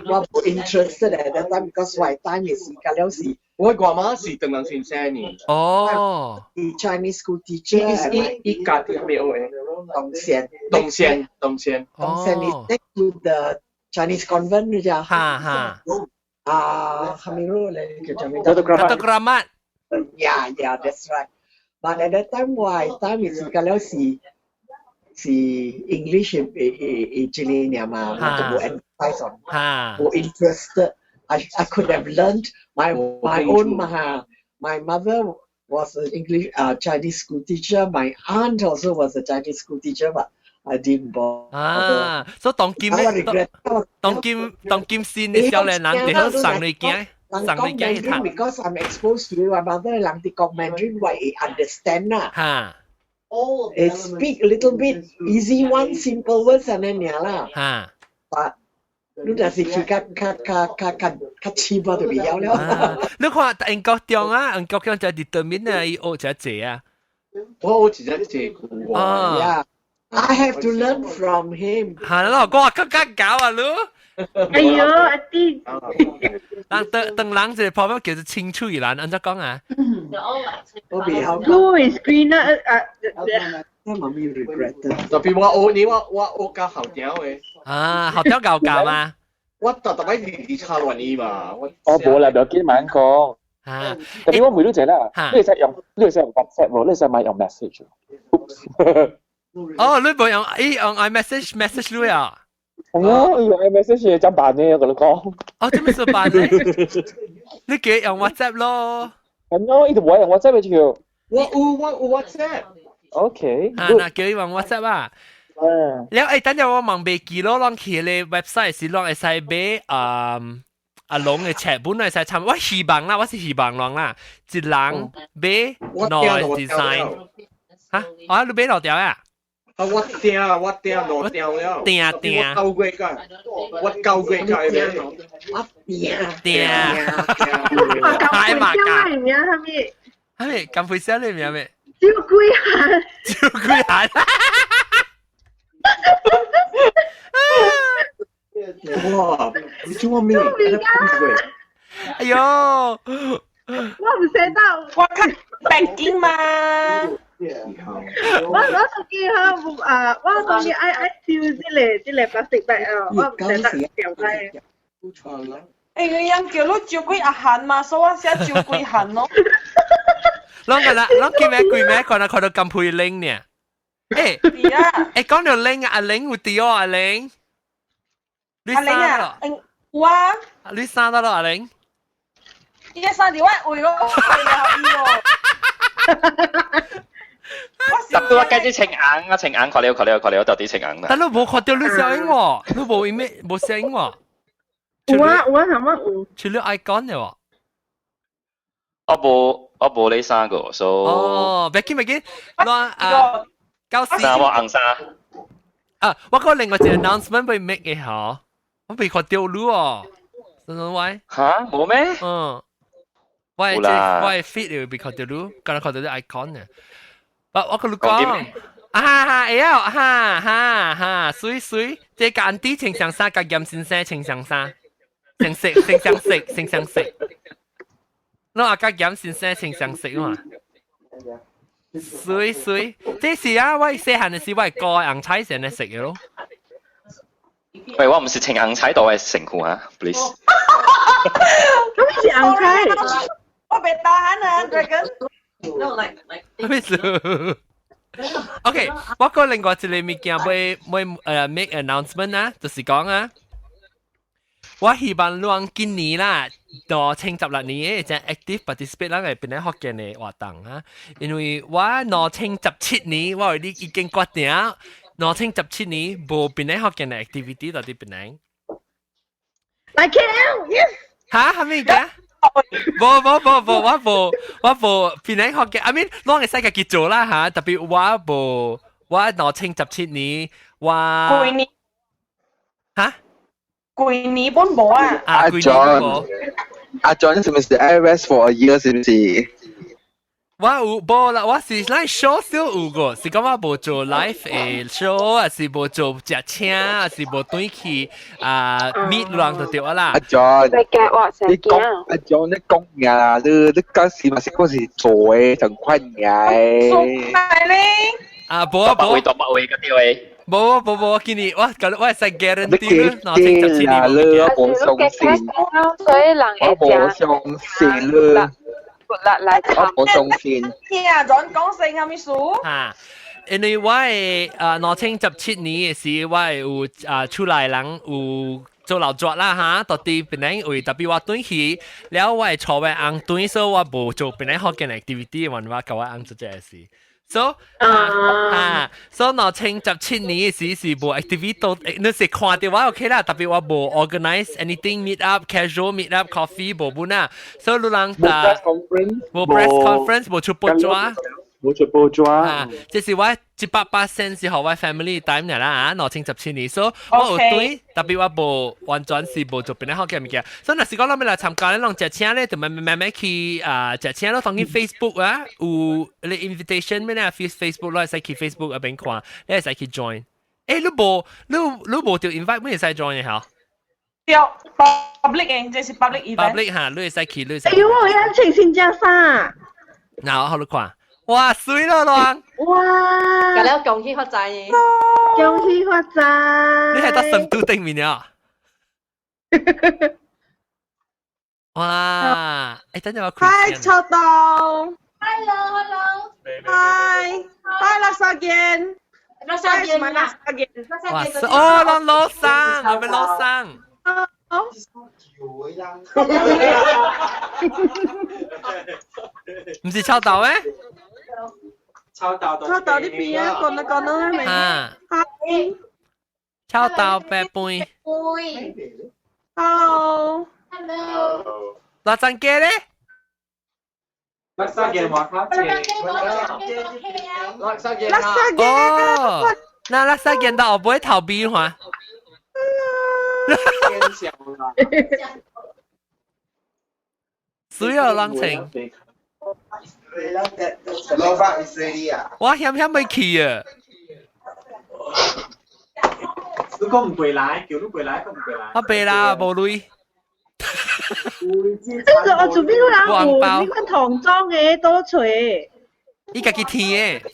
我無 interested at that time because my time is 而家了是。我阿媽是唐人先生呢。哦。 Chinese school teacher。伊伊家己未學的。東線。東線，東線。東線 is next to the Chinese convent 你知啊？哈哈。啊，係咪咯？你叫做咩？ Datuk Datuk Keramat。 Yeah, that's right. But at that time, 我 time 是個了是 English 誒這個嘛，我就冇 emphasize on，冇 interested. I could have learned my own my mother was an English Chinese school teacher. My aunt also was a Chinese school teacher, but I didn't bother. 啊，所以當今 I regret. 當今新的少年人，就好送你驚，人送講你驚去 Mandarin 讀。 because I'm exposed to it. My mother 人哋講 Mandarin 我會 understand 啦。It speak a little bit easy one, simple words 咁樣啦。But 你若是去較較較較較較深我就袂曉了。你看英國中啊，英國中就 determine 啊，伊學這濟啊。我學一隻濟句啊。 Yeah, I have to learn from him. 係咯，我更加搞啊，你。哎呦，阿弟。人等等人一個旁邊叫做青出於藍，按怎講啊？我袂曉。 Blue is greener 啊！我媽咪 regret。特別我學你我學較後條的。啊，後條教教嘛？我特特擺日日查亂伊嘛。我我無啦，不要緊慢講。啊，特別我問你一下啦，你會使用 WhatsApp 無？你會使咪用 message？哦，你無用，伊用 iMessage message 你啊？哦，用 iMessage 真辦呢，我同你講。哦，做咩事辦呢？你記用 WhatsApp 咯。係咯，伊就無用 WhatsApp 就。我有 WhatsApp。 OK。啊，那叫伊用 WhatsApp 啊。嗯。了，誒，等陣我問袂記咯，攏去個 website 是攏會使買啊阿龍嘅冊本會使參，我希望啦，我是希望攏啦，一人買兩個 design。嚇？啊，你買兩條啊？啊！我訂兩條了。訂訂。我9月個買。我訂。訂。係嘛？㗎？名係咪？係咪？咁費事你名咩？趙桂涵。趙桂涵。哇！你叫我咩？哎呦！我唔捨得，我看北京嘛。我手機哈啊，我當然愛愛收這個 plastic bag 啊，我唔捨得掉低。欸，人叫你趙桂阿涵嘛，所以我寫趙桂涵咯。攏個啦，攏叫咩鬼咩？看到看到咁配拎呢？欸，欸，講到拎啊，阿玲有啲哦，阿玲。阿玲啊，嗯，有啊。你生得咯，阿玲。伊個生佇我位咯，我哦。特別我計啲青眼啊，青眼看了看了看了，到底青眼啦。但你無看到你聲音喎，你無咩無聲音喎。有啊有啊，係乜有？除了 icon 嘅喎。我無你三個，所以。哦，別緊別緊，我啊，九四。三我紅衫。啊，我講另外一個 announcement 被 make 嘅嗬，我被看到你哦，什麼喂？嚇，無咩？嗯。我係我係 fit 又被看到你，剛才看到啲 icon 嘅。我跟你講，啊哈，會曉，哈哈哈，水水，這個安迪穿上衫，佮嚴先生穿上衫，成色成相色成相色，我阿佮嚴先生穿相色嘛。水水，這是啊，我細漢的時我係過紅菜先來食嘅咯。喂，我唔是穿紅菜度嘅身軀啊，please。咁是紅菜？我別打啊，Dragon。咩事？OK，我講另外一個物件，欲 make announcement 啊，就是講啊，我希望你今年啦，2016年嘅只 active participate 咱嘅檳城福建的活動啊，因為我2017年我為你已經決定，2017年無檳城福建的 activity 到佇檳城。來 KL yes。嚇？係咪嘅？無無無無，我無檳城福建，I mean，攏會使家己做啦嚇，特別我無，我2017年我。舊年。嚇？舊年本無啊。阿 John，阿 John 是唔是愛 rest for a year 是唔是？我有無啦，我是咱 show 少有個，是講我無做 live 的 show，還是無做食請，還是無轉去啊 meet 人就對啦。阿 John，你講阿 John 你講呀，你嗰時嘛是嗰時做的同款嘅。係咧。啊，無啊無。位大百位個對的。無無無，今年我講我係 guarantee 2017年啦，我無相信。所以人我無相信啦。來我無相信。聽啊，轉講聲係咪數？嚇！因為我係2017年嘅時，我係有啊厝內人有做勞作啦嚇，到佇檳城為特別我轉去，了我係坐我翁轉，所以我無做檳城福建 activity，還我共我翁做這個事。所以啊，所以2017年嘅時是無 activity 都，你是看到我 OK 啦，特別我無 organize anything meet up casual meet up coffee 無本啊，所以你人無 press conference，無 press conference 無出報紙。無出報紙。啊，這是我100%是予我 family time 啦啊，2017年，所以我有對，特別我無完全是無做別個好嘅物件，所以若是講咱欲來參加咧，攏食請咧，就慢慢慢慢去啊，食請咯，當去 Facebook 啊，有你 invitation 咩咧？Facebook 你會使去 Facebook 嗰邊看，你會使去 join。欸，你無你你無著 invite，會使 join 嘅嚇？對，public 嘅，這是 public event。 public 嚇，你會使去，你會使。哎呦，我要穿新件衫。嗱，我好你看。哇，水咯，亂！哇！咁了恭喜發財！恭喜發財！你係得神都頂面啊！哇！欸，等陣我。 Hi，秋冬。 Hello，Hello。 Hi，Hi，垃圾件。垃圾件垃圾件。哇！哦，攏老生，係咪老生？哦。唔是臭豆咩？臭豆，臭豆呢邊啊，講啦講啦，未？啊。臭豆白杯。杯。 Hello。 Hello。嗱，陣間咧？垃圾件話卡謝。垃圾件。垃圾件。哦，那垃圾件到後尾頭邊話。水有冷情。老闆是你啊！我險險欲去啊！你講唔過來，叫你過來，講唔過來。我袂啦，無鐳。這個我做邊個人有呢款唐裝嘅多揣？伊家己添的。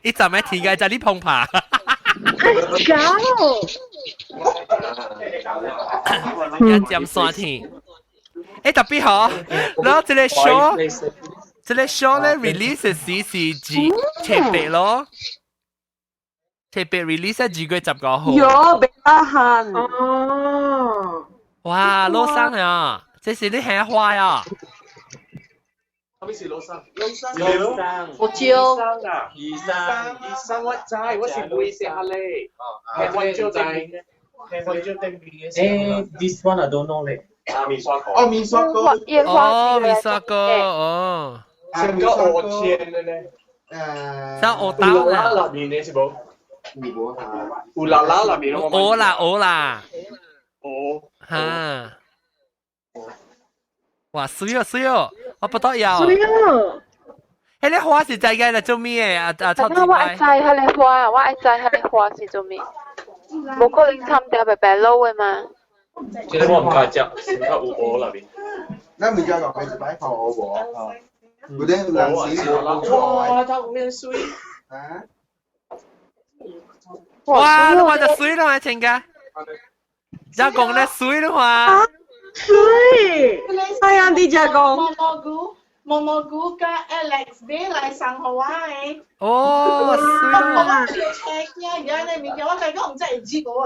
伊怎麼添嘅？就你碰爬。哎，搞！一尖山添。欸，特別好，然後這個 show，這個 show 咧 release 時是二七八咯，七八 release 2月15號。喲，別得閒。哦。哇，老生啊，這是你杏花呀？什麼是老生？老生。老生。我招。醫生。醫生我知，我是會識下咧。係我招對面。係我招對面。欸，this one I don't know 咧。啊，面刷哥。哦，面刷哥。哦，面刷哥，哦。成個鵝千的呢？像鵝刀啦。那邊的是無？有啦啦那邊。鵝啦鵝啦。哦。哈。哇，水哦水哦，我不得了。水哦。彼个花是知影來做咩的？啊啊，我愛知彼个花，我愛知彼个花是做咩？無可能參掉白白老的嘛。這個我毋敢食，是較有鵝那邊。咱物件講是擺好無？有啲人是哇，它有面水。啊？哇，你看就水咯，親家。只講咧水咯嘛。水。係啊，你只講。毛毛菇，毛毛菇佮 Alex 買來送予我的。哦，水我我小車囝，而家呢物件，我甲伊講毋知會接無啊。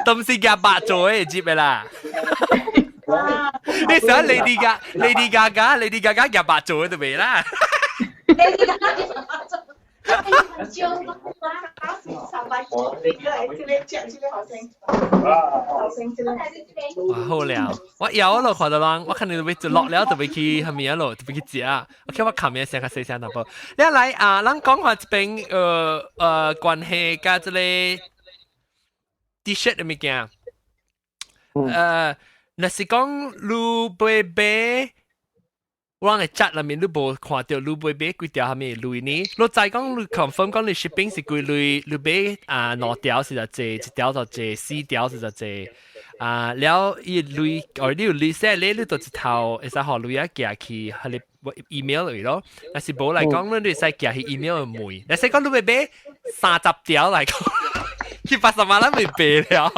都毋是夾白做的會接的啦。你想 Lady Gaga、Lady Gaga、Lady Gaga 夾白做的就袂啦。 Lady Gaga 夾白做。招哇，好了，我有咯，看到人，我看你就落了，就欲去蝦米啊咯，就欲去食。OK，我琴日先較細聲淡薄。你來啊，咱講下這邊關係佮這個 T-shirt 的物件。若是講你欲買，我嘅 chat 內面你無看著你欲買幾條蝦米鐳呢？你知講你 confirm 講你 shipping 是幾鐳？你買啊兩條是偌濟，一條就濟，四條是偌濟。啊，了伊鐳，哦你有鐳說咧，你就一頭會使予鐳仔寄去，彼個 email 嚟咯。但是無嚟講，你會使寄去 email 問。你使講你欲買30條來講，去巴沙馬蘭會買了。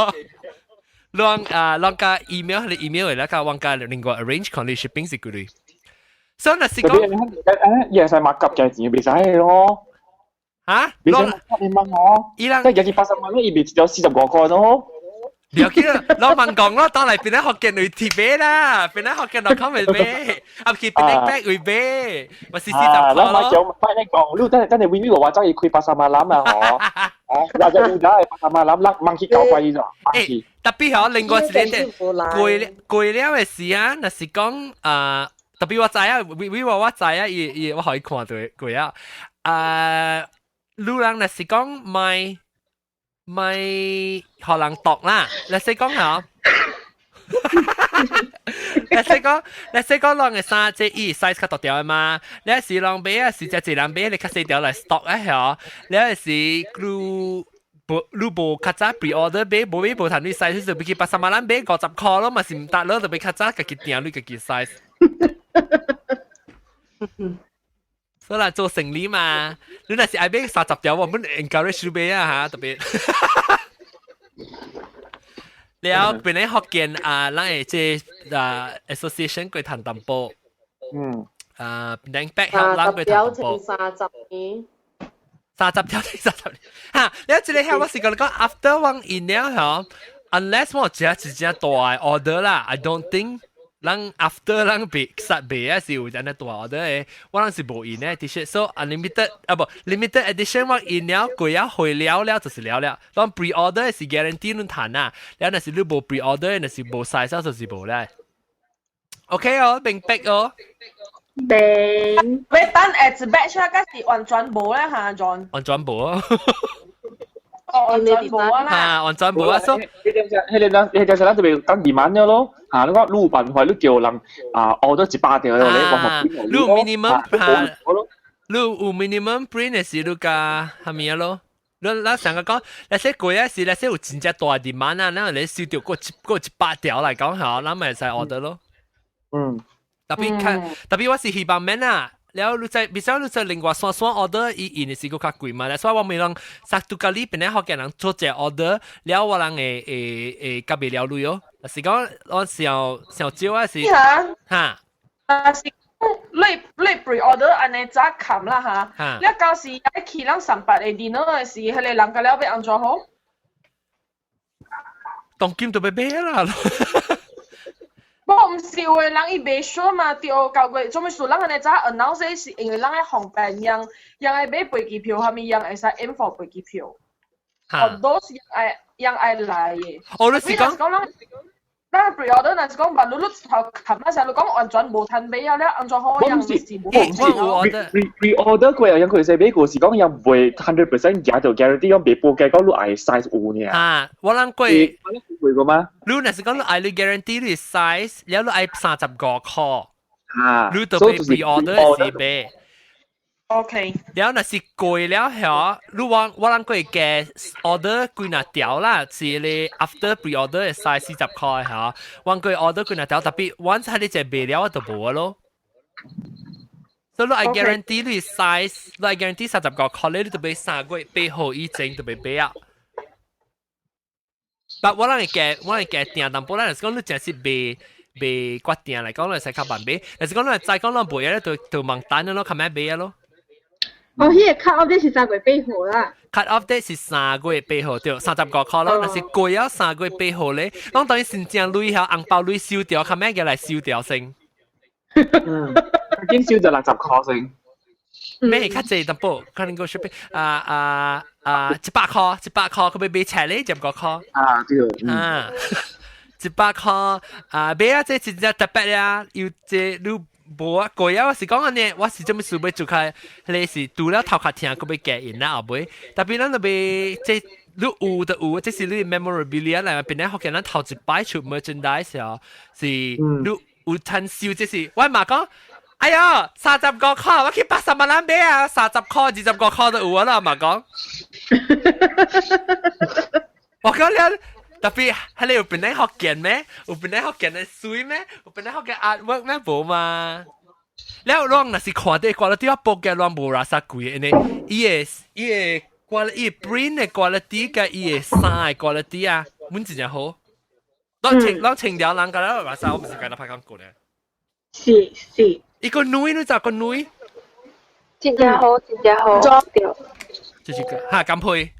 攏啊，攏加 email 你 email 嚟啦，加往加另外 arrange 看你 shipping 是幾鐳。所以若是講，伊會使 mark up 價錢，袂使咯。嚇？袂使你問我，伊人即係入去八十萬咧，伊賣一條45塊咯。了解啦，老問講咯，當嚟邊咧福建會貼買啦，邊咧福建落口會買，啊去邊咧北會買，咪是40塊咯。咯。叫快你講，你等等陣會話走去開巴沙馬林啊，嗬？啊，或者有打巴沙馬林，咱問去搞怪伊咋？欸，特別嗬，另外一個過過了的時啊，若是講啊，特別我知啊，為為我我知啊，伊伊我可以看到過啊，啊，女人若是講買。咪予人度啦，你識講嚇？你識講，你識講人嘅衫這伊 size 較大條的嘛？你是人買啊，是只一人買，你較細條來 stock 啊嚇？你是你無你無較早 pre-order 買，無買無談你 size 就去巴沙馬蘭買50塊咯，嘛是毋得咯，就欲較早家己訂你家己 size。所以啦，做生理嘛，你若是愛買30條，我們 encourage 你買啊嚇，特別。了，本來福建啊，咱的這啊 association 過談淡薄。啊，兩百三咱過十條談淡薄。乘30年， 30條30年。哈，了這個遐我是共你講，after 我印了吼，unless 我食一隻大的 order 啦，I don't think 咱 after 咱別實賣啊是有按呢大 order 的，我人是無印的 T-shirt，so unlimited 啊無 limited edition 我印了過了回了了就是了了，當 pre-order 是 guarantee 你趁啊，了若是你無 pre-order 若是無 size 就是無咧。OK 哦，明白哦。明。喂，等誒一 batch 啊，嗰是完全無咧嚇，John。完全無啊。哦，完全無啊啦。啊，完全無啊，所以迄個迄個咱迄個咱就袂當二萬了咯。啊，你講你有辦法，你叫人啊 order 100條咧，我你有 minimum 啊，你有 minimum print 的是你加蝦米啊咯？你咱上個講，那些貴啊是那些有真正大 demand 啊，咱你收到過一過100條來講嚇，咱咪會使 order 咯。特別看，特別我是希望免啊。了你在，比如你在另外線線 order，伊印的是閣較貴嘛。所以我咪人殺到咖喱邊咧福建人做一個 order，了我人會會會夾袂了鐳哦。是講我上上少啊是哈。啊是，你你 pre-order 按呢早冚啦嚇，你到時愛去咱上八的 dinner 的時，彼個人甲了欲按怎好？當今就欲買啦。無，毋是有的人伊袂 sure 嘛，對，舊過做咩事？人按呢早 announce 是因為人愛方便，讓讓愛買飛機票，啥物人會使 aim for 飛機票。好多是愛讓愛來的。哦，你是講？講咱 pre-order 若是講，萬你你頭冚啊時，你講完全無趁買啊，了按怎好？我毋是，我毋是 pre-order 過又佢使買過，是講又袂 100% 贏到 guarantee 講袂報價講你愛 size 有呢。啊，我諗過。過過嗎？你若是講你愛你 guarantee 你 size，了你愛35塊。啊，你就欲 pre-order 是買。 OK。了若是過了後，你我我諗過加 order 幾若條啦，是你 after pre-order 的 size 40塊嚇，我過 order 幾若條，特別 once 係你隻賣了我就無咯。所以你愛 guarantee 你 size，你愛 guarantee 35塊咧，你就欲3月8號以前就欲買啊。但我人會加，我人會加訂淡薄，咱就是講你真是未未決定來講，你使較慢買。但是講你再講咱賣咧，就就問單咯，較慢買咯。哦，彼個 cut off date 是三月八號啦。 cut off date 是三月八號對，35塊咯。若是過了三月八號咧，攏等於真正鐳遐紅包鐳收掉，較免過來收掉先。嗯，已經收就60塊先。咩較濟淡薄，可能個 shipping 啊啊啊，100塊，100塊，佢欲買菜咧，1個塊。啊，對。啊，100塊啊，買啊，這真正特別啊，又這你。無啊，過啊，我是講按呢，我是做咩事欲做開，彼個是除了頭殼疼，閣欲加印啦後尾，特別咱就欲這你有就有，這是你 memorabilia 來，變咧福建咱頭一擺出 merchandise 哦，是你有趁收，這是我嘛講，哎喲，35塊，我去巴沙馬蘭買啊，30塊、25塊都有啊啦，嘛講，我講了。特別係你有變咧福建咩？有變咧福建的水咩？有變咧福建 artwork 咩？無嘛？了攏若是看到 quality 我報嘅攏無垃圾貴，因為伊的 quality 伊 print 的 quality 佮伊的衫的 quality 啊，阮真正好。攏穿攏穿了人個了垃圾，我毋是共你拍廣告咧。是是。伊個女你知個女？真正好，真正好。對。就是個哈甘配。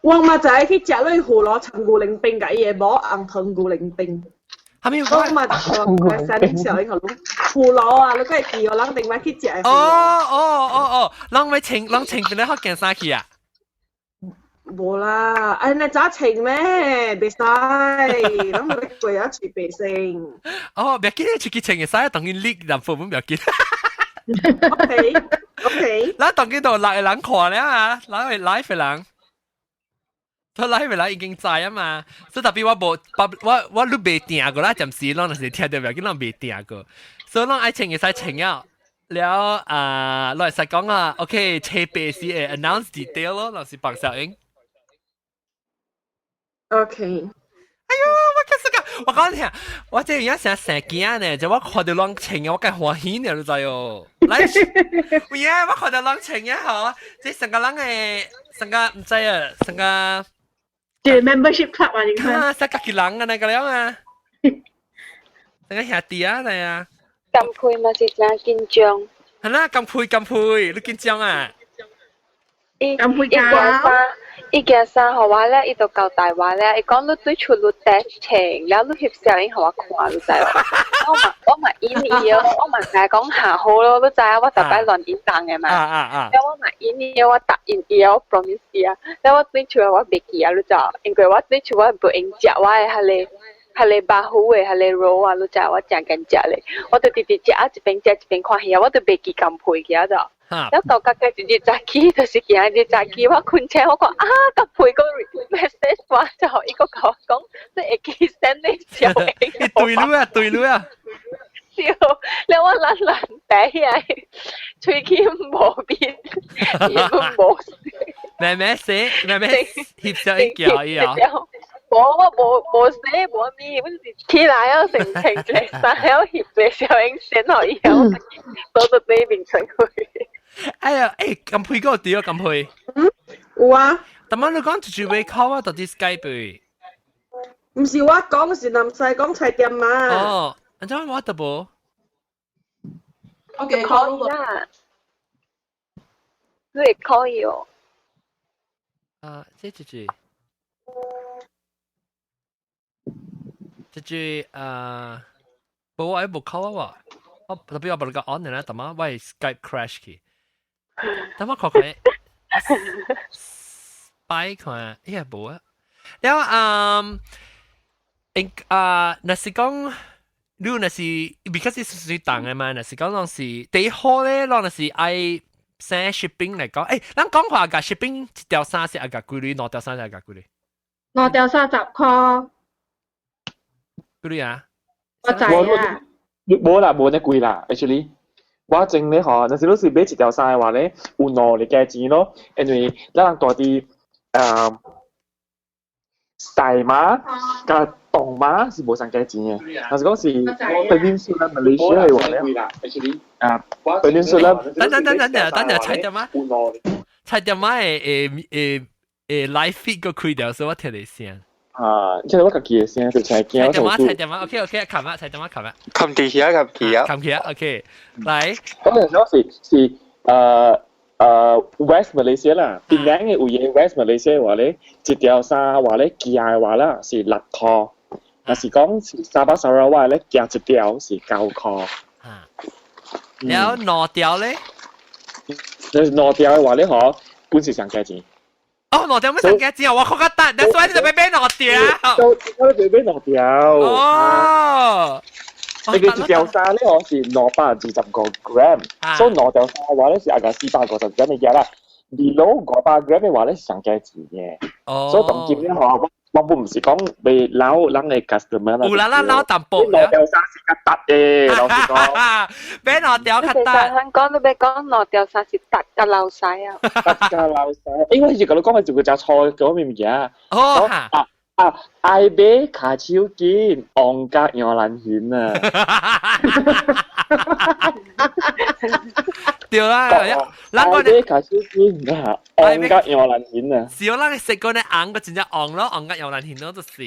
我嘛就係去食類胡蘿陳牛奶冰，佮伊的某紅糖牛奶冰。係咪？我嘛就三點小英個胡蘿啊，你會記哦？人頂擺去食。哦哦哦哦，人咪穿，人穿邊咧學件衫去啊？無啦，哎，你早穿咩？袂使，人咪過啊隨便先。哦，別緊，出去穿會使，當然你男父母別緊。 OK OK。咱當今都六個人看了啊，咱會 live 的人，他 live 的人已經知啊嘛，所以特別我無，我你未訂過啦，暫時攏若是聽到別緊，攏未訂過，所以攏愛穿會使穿了。了啊，攏會使講啊，OK，車白時會 announce detail 咯，若是白小英。 OK。哎喲，我開始講，我講聽，我這樣成生驚呢，就我看到攏穿啊，我梗歡喜呢，你知哦。來，有影，我看到攏穿啊，嗬，這成個人的，成個毋知啊，成個。這 membership club 啊，你看。啊，成家己人啊，那個了啊。成個兄弟啊，嚟啊。甘配嘛是真緊張。係啦，甘配甘配，你緊張啊？伊甘配伊件衫，伊件衫予我咧，伊就交代我咧，伊講你對出你 dash 穿，了你翕相影予我看，你知無？我嘛應伊哦，我嘛甲伊講下好咯，你知影我逐擺亂應人的嘛。啊啊啊！了我嘛應伊，我答應伊，我 promise 伊啊。了我對出來我袂記啊，你知無？因為我對出我無閒食我的彼個彼個肉糊的彼個肉啊，你知我誠緊食咧。我就直直食啊，一邊食一邊看戲啊，我就袂記甘配去啊，就。了到家己一日早起，就是今日早起，我困醒，我講啊，甘配個 message 我就伊閣共我講，你會記 send 你小影。對路啊，對路啊。笑，了我懶懶白起來，喙齒無變，伊無。咩咩寫，咩咩翕相影叫伊啊？無我無無寫無咩，我是起來了成穿一个衫，了翕一个小影 send 予伊，我倒到對面出去。哎呀，欸，咁配個對啊，咁配。嗯，有啊。但係你講直接會 call 啊，到底 Skype。毋是我講，是南西講菜店嘛。哦，按怎我得無？ OK，可以啦。你會可以哦。啊，這這這，這這啊，無我無 call 啊，我特別我無個 on 咧，但係我 Skype crash 去。等我看看，擺看，哎呀無啊。了嗯，應啊，若是講你若是，because 是屬於重的嘛，若是講攏是第一好咧，攏若是愛 send shipping 來講，欸，咱講話共 shipping 一條衫是愛共幾鐳，兩條衫是愛共幾鐳？兩條三十箍。幾鐳啊？我知啊。無啦，無呢貴啦，actually。我前咧吼，若是你是買一條衫的話咧，有兩個價錢咯，因為咱人住佇細碼佮大碼是無仝價錢的。若是講是 Peninsula Malaysia 的話咧，啊，Peninsula。等等等等等等等，菜店仔，菜店仔的的的的 live feed 閣開掉，所以我聽得聲。啊，這個我家己的聲就真驚。菜店仔，菜店仔，OK OK，冚啊，菜店仔冚啊。冚地下，冚地啊。冚起啊，OK，來。我陣時是West Malaysia 啦，檳城的位 West Malaysia 話咧，一條衫話咧寄的話啦是六箍，若是講是沙巴沙拉瓦咧寄一條是9箍。啊，了兩條咧？你兩條的話咧，嗬，本是上價錢。哦，兩條欲上價錢啊！我較值，你所以你就欲買兩條。我就買兩條。哦。你個一條衫咧，我是225 gram，所以兩條衫嘅話咧是大概450 gram 嘅嘢啦。below 500 gram 嘅話咧是上價錢嘅。哦。所以當今咧，嗬，我本毋是講欲撈人的 customer 啦。有啦啦撈淡薄。兩條衫是較值的，老實講。買兩條較值。香港你欲講兩條衫是值甲流屎啊！值甲流屎，因為是共你講係一個誠錯嗰物件。哦。啊啊！愛買跤手緊，旺甲楊蘭雲啊！對啦，咱個呢開始見啊，紅甲搖蘭形啊。是哦，咱食過呢紅個真正紅咯，紅甲搖蘭形咯，就是。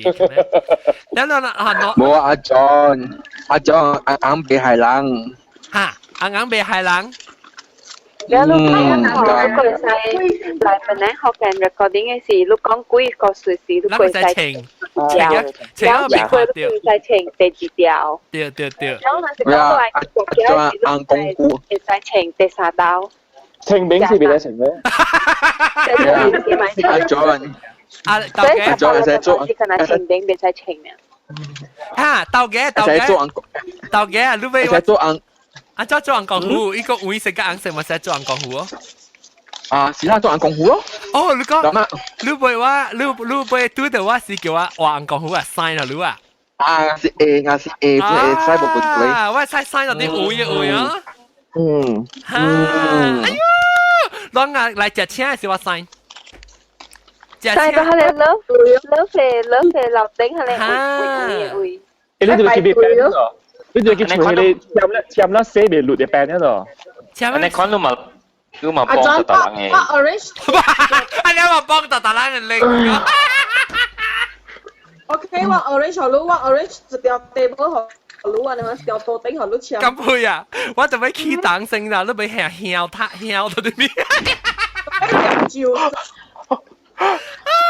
了了了啊，無啊，阿 John，阿 John，紅紅袂害人。哈，紅紅袂害人。了你講哦，你會使來本來福建 recording 的時，你講幾個隨時你會使清，條，了一個你會使清第二條。對對對。然後若是講過來國家的時，你會使清第三道。清明是別使清咩？阿 John，阿阿 John 會使做，是可能清明袂使清呢。哈，豆嘅豆嘅，豆嘅啊，你欲我做紅。啊，做做紅功夫，伊個黃色佮紅色嘛，使做紅功夫哦。啊，是啦，做紅功夫咯。哦，你講，你袂我，你你袂拄著我是叫我畫紅功夫啊，sign 了你啊。啊，是 A，啊是 A，是 A，使無問題。啊，我使 sign 到啲會嘅會啊。哈，哎喲，攏啊來食請的是我 sign。 sign 到彼个 love love 的 love 的樓頂彼个位位位。欸，你就去邊咯？你就去厝彼個簽了簽了寫袂落的病了。你看你嘛，你嘛幫到大人的。我 arrange。啊，你嘛幫到大人的拎。 OK，我 arrange 好你，我 arrange 一條 table 好你啊，你嘛一條桌頂好你簽。咁配啊！我就欲起檔先啦，你欲下囂塔囂到啲咩？照。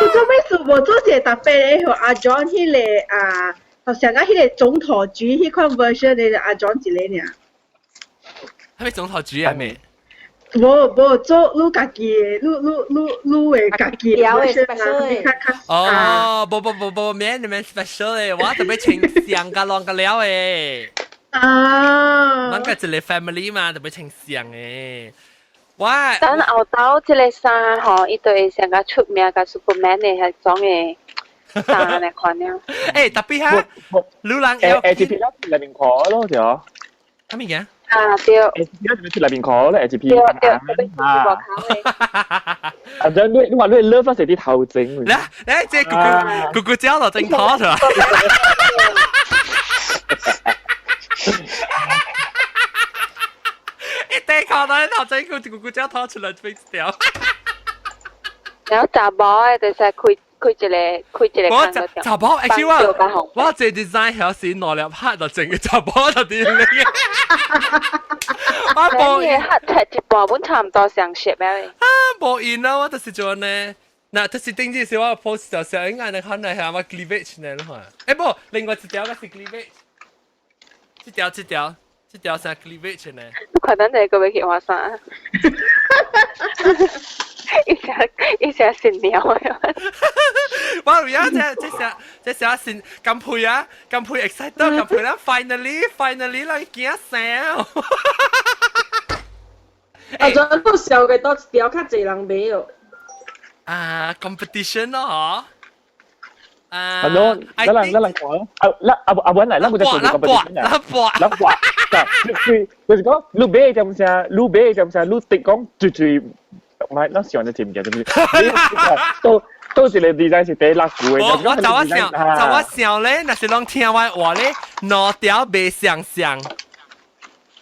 佢做咩事無做一個特別的，予阿 John 彼個啊，好像講彼個總統主彼款 version 的阿 John 一個爾。係咪總統主啊？咩？無無做你家己的，你你你你的家己的 version 啊，較較哦，無無無無，免你們 special 的，我特別穿上個啷個了的。啊！咱個一個 family 嘛，特別穿上的。我等後頭這个衫吼，伊就會上較出名，佮 Superman 的彼種的衫來款了。欸，特別哈，女人要 A P P 啦，內面看咯，對。啥物件？啊對。 A P P 啦，出內面看咧，A P P。對對，特別啊。啊，你你話你 love 是啲頭整。來來，這咕咕咕咕叫了，真好是吧？一對靠到頭整個咕咕叫掏出來飛掉。然後查某的就是開開一個開一個。我查某，actually 我我這 design 係是攞粒黑就整個查某就啲嚟嘅。我無黑睇一半本差唔多相似咩？啊，無用啊！我就是做呢。嗱，就是頂次是我 post 就上應該你看嚟係我 cleavage 呢，你看。欸無，另外一條個是 cleavage，這條這條。這條啥 cleavage 呢？你看咱這個欲去換衫？一下一下新娘的。我有影這這啥這啥新咁配啊，咁配 excited 咁配啦！Finally finally 咱囝生。啊，陣都笑嘅多一條較濟人買哦。啊，competition 咯，嗬。啊，係咯，咱人咱人看咯，啊，咱阿阿文來，咱個就做 competition 啊，咱搏，咱搏，佢就是講，你買點啥，你買點啥，你直講最最，唔係，咱上一節唔記得，都都一個 design 是第六句的。我我就我想，就我想咧，若是攏聽我話咧，兩條袂相像。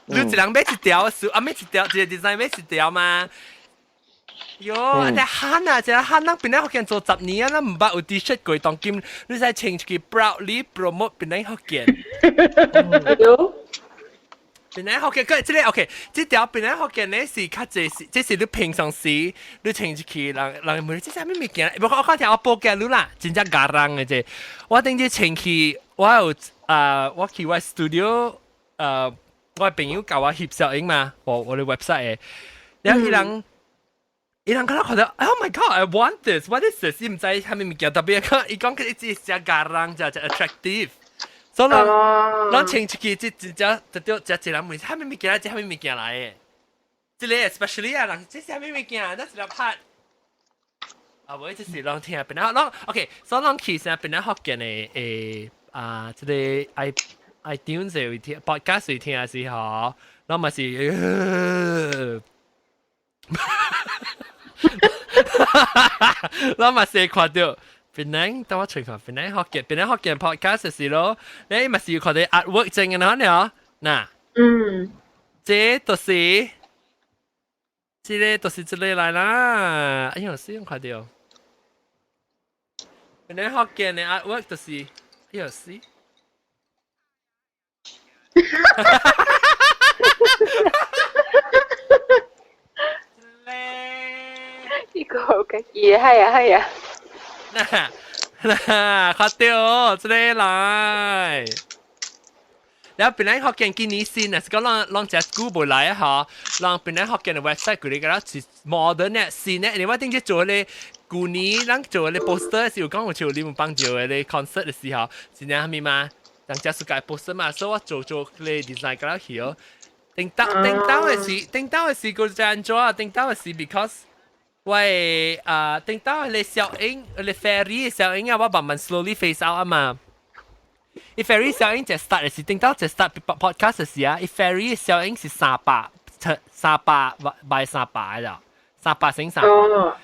你一人買一條，啊買一條，一個 design 買一條嘛。喲，但慳啊，這慳咱檳城福建做10年啊，咱毋捌有 T-shirt 過當今，你使穿出去 proudly promote 檳城福建。喲，檳城福建，佢這個 OK，這條檳城福建咧是較濟是，這是你平常時你穿出去，人人問你這啥物物件？不過我看聽我報價你啦，真正咬人的這。我頂次穿去，我有啊，我去我 studio，我朋友教我翕攝影嘛，我我的 website 的，然後伊人。伊人看到看到，Oh my God，I want this，what is this？伊毋知啥物物件，特別講伊講佢一直只咬人，只只 attractive。所以咱咱穿出去，這真正就對，這一人問啥物物件，這啥物物件來的？這個 especially 啊，人這啥物物件？那是來拍。啊，無，這是攏聽檳城，攏 OK，所以攏去啥檳城福建的誒啊，這個 i iTunes 會聽，podcast 會聽時候，攏嘛是。咱嘛是看著檳城，等我揣看檳城福建，檳城福建 podcast 是咯，你嘛是有看著 artwork 整的呢？嗱，這就是這個就是這個來啦。哎呦，死用快掉。本來福建的 artwork 就是，哎呦死。呢個好得意啊，係啊係啊。嗱嗱，看到這個來。然後本來福建今年先啊，是講咱咱隻久無來啊嗬，咱本來福建的 website 佢哋個是 modern 的新的，另外頂次做咧，舊年咱做咧 poster 是有講有像你們幫做的咧 concert 的時候，是那蝦米嘛？人家是改 poster 嘛，所以我做做咧 design 個了去哦。頂到頂到的是頂到的是個是按怎啊？頂到的是 because 我的啊頂到的小英，咧 ferry 的小英啊，我慢慢 slowly phase out 啊嘛。伊 ferry 小英就 start 的是頂到就 start podcast 的時啊，伊 ferry 小英是300300 by 300啦，300乘300。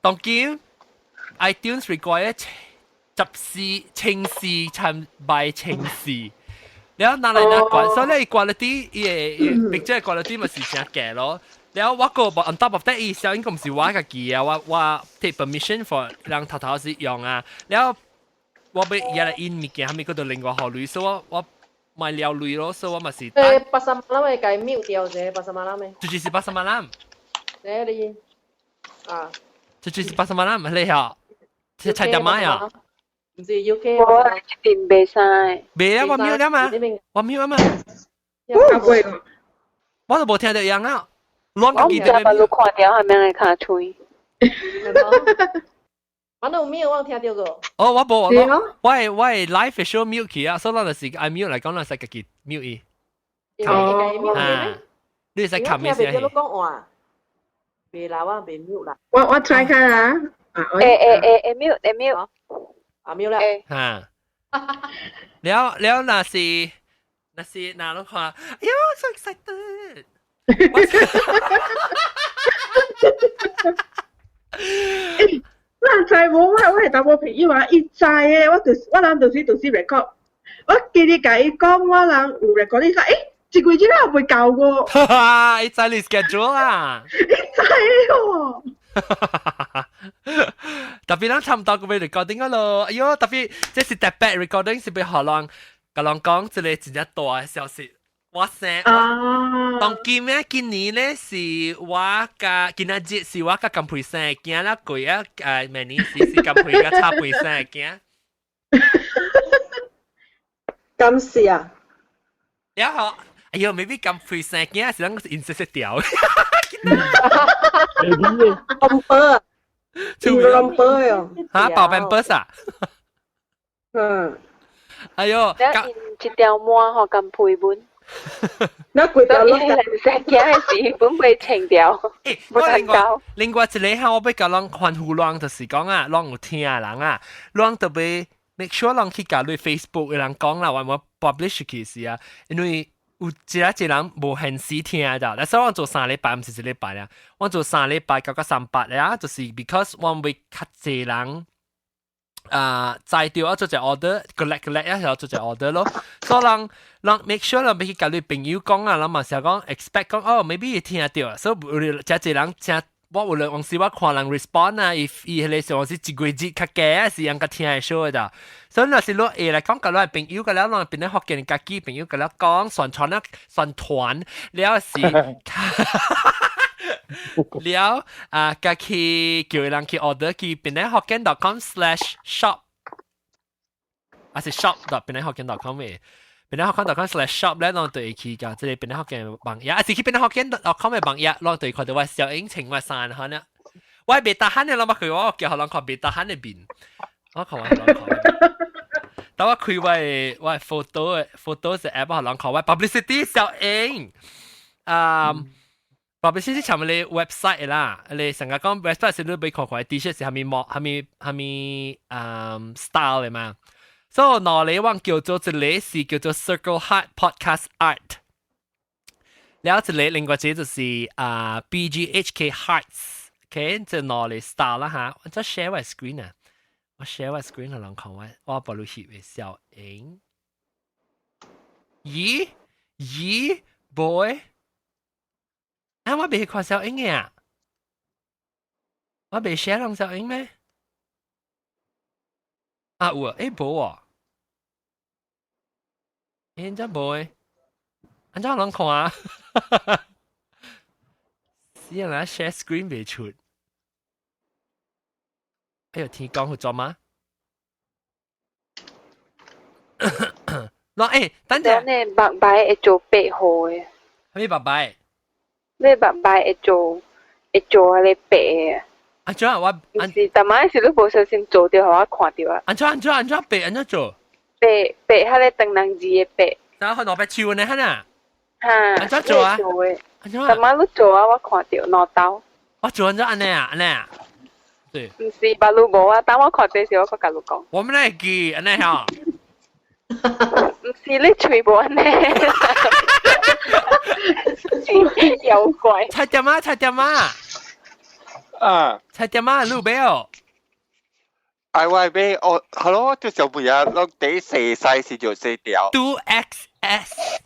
當今 iTunes require 14,4參 by 1400，然後拿來拿管，所以咧 quality 伊個 picture quality 咪是誠假咯。然後我個 on top of that，伊小英唔是我家己啊，我 take permission for 人頭頭是用啊，然後我欲也來印物件，後面嗰度另外予鐳，所以我我買了鐳咯，所以我嘛是。pasar malam 的共 mute 掉者，pasar malam 的。就是 pasar malam。這你啊。就是 pasar malam，你好，是菜店買啊？唔是 UK。我這邊袂使。袂啊，我 mute 了嘛，我 mute 啊嘛。我都無聽到樣啊。我唔知把你看到係咩個卡通。我都 mute，我聽到過。哦，我無，我我係我係 live show mute 去啊，所以咱就是愛 mute 來講，咱使家己 mute 伊。哦。你使撳咩先？聽袂到你講話。袂啦，我袂 mute 啦。我 try 看啊。欸欸欸欸 mute 欸 mute。啊 mute 啦。嚇。了了，若是若是若你看，哎喲，so excited！咱知無？我我的查某朋友啊，伊知的，我就是我人就是 record，我記得共伊講，我人有 record，伊講欸，一個月了未交我。哈哈，伊知你 schedule 啊？伊知哦。特別咱差唔多個 recording 啊咯，哎喲，特別這是特別 recording 是欲予人，共人講一個真正大的消息。我生，當今咧，今年咧是我佮今仔日是我佮甘培生的囝啦，過啊，明年是是甘培佮插培生的囝。敢是啊？然後，哎喲，maybe 甘培生的囝是咱個音色色調。 Romper，romper 哦。嚇，包 Pampers 啊？嗯。哎喲，一條毛予甘培本。那規條路生囝的時本袂清掉。欸，我另外另外一個哈，我欲共人歡呼人，就是講啊，人有聽的人啊，人特別 make sure 人去共你 Facebook 的人講啦，我無 publish 去時啊，因為有一個一個人無現時聽到，但是我做3禮拜，毋是一禮拜啦，我做三禮拜九個三八啦，就是 because 我欲較濟人。啊，知著啊做隻 order，collect collect 一時做隻 order 咯。所以人人 make sure 人欲去共你朋友講啊，人嘛是講 expect 講哦，maybe 伊聽著，所以有誠濟人誠我有兩時我看人 respond 啊，伊伊彼個時是一個月較低啊，是人較聽會少的。所以若是你會來講，共你朋友，共了人變咧福建家己朋友，共了講宣傳啊，宣傳了是。了啊，共去叫人去 order 去變咧福建 .com/shop，還是 shop.變咧福建 .com 嘅。變咧福建 .com/shop 咧，攏對去共這個變咧福建網頁，還是去變咧福建 .com 的網頁，攏對看到我小英穿我衫可能。我袂 tahan 的，攏捌開我叫予人看袂 tahan 的面，我看我人看。當我開我的 photo 的 photo 是 app 予人看我 publicity 小英，啊。publicity 尋你 website 啦，你成日講 website 是你欲看看 T-shirt 是蝦米模、蝦米蝦米style 的嘛。所以兩個我叫做一個是叫做 Circle Heart Podcast Art，然後一個另外一個就是啊 BGHK Hearts，OK，這兩個 style 啦哈。我再 share 我 screen 啊，我 share 我 screen 予人看我我把你翕的小影。咦咦，boy。啊！我袂看小英嘅啊！我未 share 人小英咩？啊有啊，誒無啊，誒真無誒，按怎人看啊？死人來 share screen 未出。哎呦，天光好做嗎？嗱，誒，等陣。呢，白白會做白號嘅。咩白白？咩白白會做彼個白嘅？按怎我？是，逐擺是你無小心做著，予我看著啊。按怎按怎按怎白按怎做？白白彼個長人字的白。然後攞白手呢，哈呐？哈。按怎做啊？按怎？逐擺你做啊，我看著兩刀。我做按怎按呢啊？按呢啊？對。毋是，別路無啊，等我看這時，我閣共你講。我們來記，按呢吼。毋是你喙無按呢。妖怪。菜店啊，菜店啊。啊！菜店啊，你有買哦？哎，我買哦，好咯，我就小朋友攏第四 size 就細條。 2XS。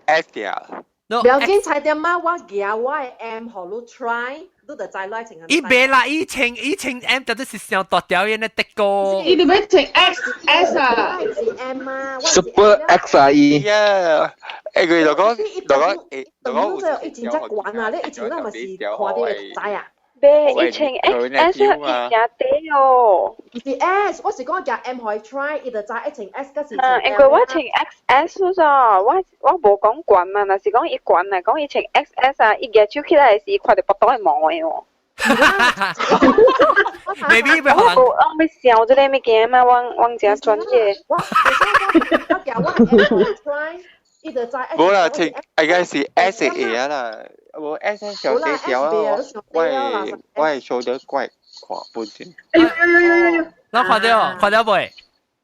S 條。唔要緊，菜店仔，我夾我的 M 予你 try，你就知來穿。伊袂啦，伊穿伊穿 M 絕對是傷大條，伊那得個。伊哋要穿 XS 啊？是 M 啊？Super X 啊伊。 Yeah，誒佢就講就講誒，就講伊真正懸啊！你以前咱嘛是看著會知啊。袂，伊穿 XS 伊誠短哦。毋是 S，我是講夾 M 予伊 try，伊就知一穿 S 佮是啊，因為我穿 XS 咋，我無講懸嘛，若是講伊懸啊，講伊穿 XS 啊，伊舉手起來時，看著腹肚會毛的哦。 Maybe 我無，我欲想這个物件嘛，我誠專業。我夾我 M 予伊 try，伊就知。無啦，穿應該是 S A 啊啦。無 S 小細條啊，我係收得怪看不見。哎呦呦呦呦呦！那看著看著未？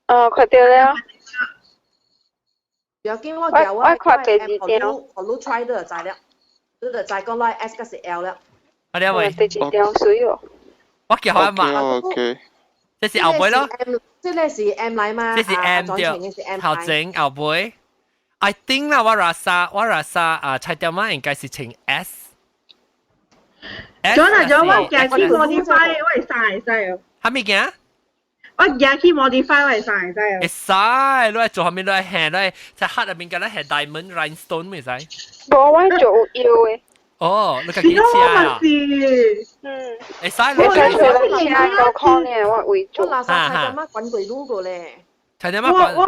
哦，看著了。不要緊，我夾我我看第二張。予你 try 你就知了，你就知講來 S 抑是 L 了。看著未？第二張水哦。我叫我嘛。 OK。這是後尾咯。這個是 M 來嘛？這是 M 對。頭前後尾。I think 啦，我rasa 啊，菜店仔應該是穿 S。咗啦咗，我行去 modify，我會使會使哦。啥物件？我行去 modify，我會使會使哦。會使，你愛做啥物？你愛下，你愛在黑入面佮你下 diamond rhinestone 會使？無，我做有腰的。哦，你家己車啊？嗯。會使，你會使做車夠可能我會做。我垃圾菜店仔管過愈過咧。菜店仔我我。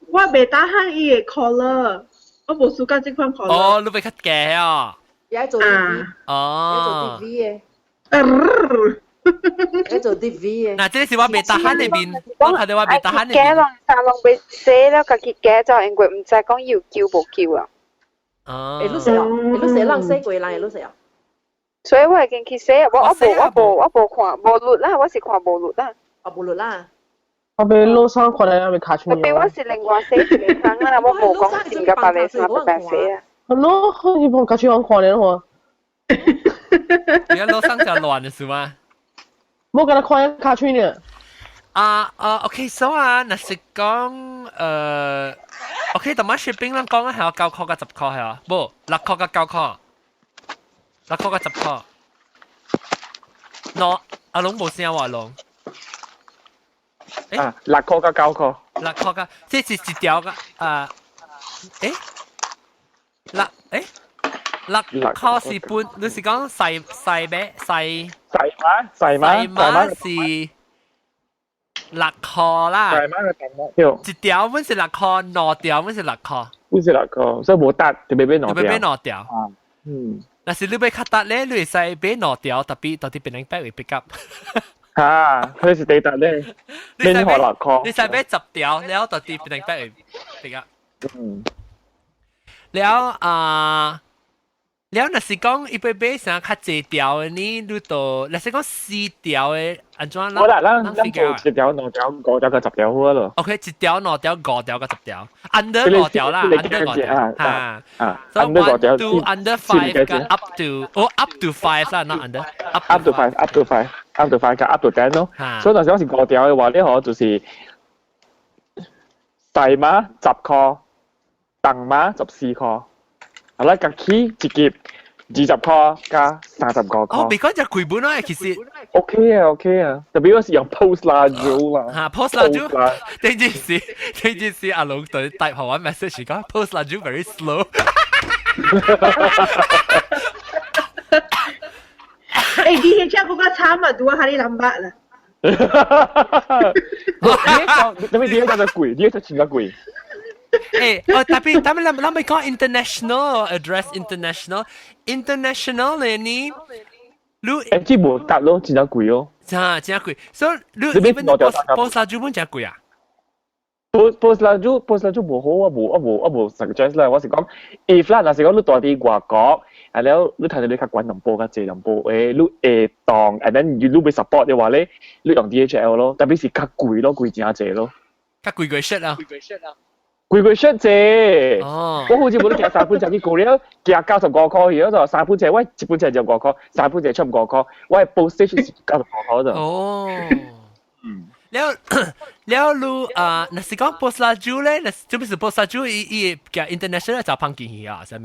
我袂 tahan 伊的 collar，我無 suka 這款 collar。哦，你欲較低啊？伊愛做 DV。哦。做 DV 的。愛做 DV 的。嗱，這是我袂 tahan 的面，我看著我袂 tahan 的面。假攏衫攏欲洗了，家己假就因為毋知講有救無救啊。哦。會你洗哦？會你洗人洗過人會你洗哦？所以我已經去洗啊！我無看無律啦，我是看無律啦。哦，無律啦。我俾老衫看來，未卡出。特別我是另外洗一個衫啊，我無講穿佮別个衫白白洗啊。係咯，好似幫卡出我看咧喎。而家老衫就亂的是嗎？冇給他看卡出呢。啊啊，OK，so 啊，若是講OK，同埋 shipping 咱講係9塊佮10塊係啊，無6塊佮9塊，6塊佮10塊。喏，阿龍無聲話龍。啊，6塊佮9塊。六塊佮，這是一條個啊？誒，六誒，六塊是半，你是講細細咩？細細碼細碼細碼是6塊啦。細碼嘅大一條阮是六塊，兩條阮是六塊。阮是六塊，所以無達就欲買兩條。欲買兩條。啊，嗯。若是你欲較達咧，你會使買兩條，特別到佇檳城百位 pick up。啊，佢是地達咧，你使買6塊，你使買10條，了到佇檳城百位 pick up。了啊，了若是講伊欲買啥較濟條的呢？你就若是講四條的，按怎？好啦，咱咱做一條、兩條、五條佮10條好咯。 OK，一條、兩條、五條佮10條，under 五條啦，under 五條，嚇啊，so one two under five 佮 up to，哦 up to five 啦，not under。 up to five，up to five，up to five 佮 up to ten 咯。所以若是講是五條的話，你嗬就是細碼10塊，重碼14塊。好啦，共起一級， 20箍加35塊。哦，別講就貴本咯，其實。 OK 啊，OK 啊，特別我是用 Pos Laju 啦。嚇，Pos Laju，呢件事阿龍對帶台灣 message 講 Pos Laju very slow。欸，DHL 嗰個慘啊，拄啊，哈你 lambat 啦。特別 DHL 就貴，DHL 真係貴。欸，哦，特別咱咱咪講 international address international international 咧呢？你欸，這無得咯，真係貴哦。真真貴，所以你 even Pos Laju 本真貴啊？ Pos Laju Pos Laju 無好，我無 suggest 啦。我是講，if 啦，若是講你住佇外國，啊了，你睇到你較懸淡薄較濟淡薄，誒，你會當，and then 你欲 support 的話咧，你用 DHL 咯，特別是較貴咯，貴真濟咯。較貴過 shit 啊！貴過 shit 濟。哦。我好似冇得寄三本冊去過了，寄95塊去，就三本冊我一本冊就五塊，三本冊出五塊，我的 postage 是95塊就。哦。嗯。了了，你啊，若是講 Pos Laju 咧，若是做咩是 Pos Laju 伊伊寄 international 就放進去啊？啥物？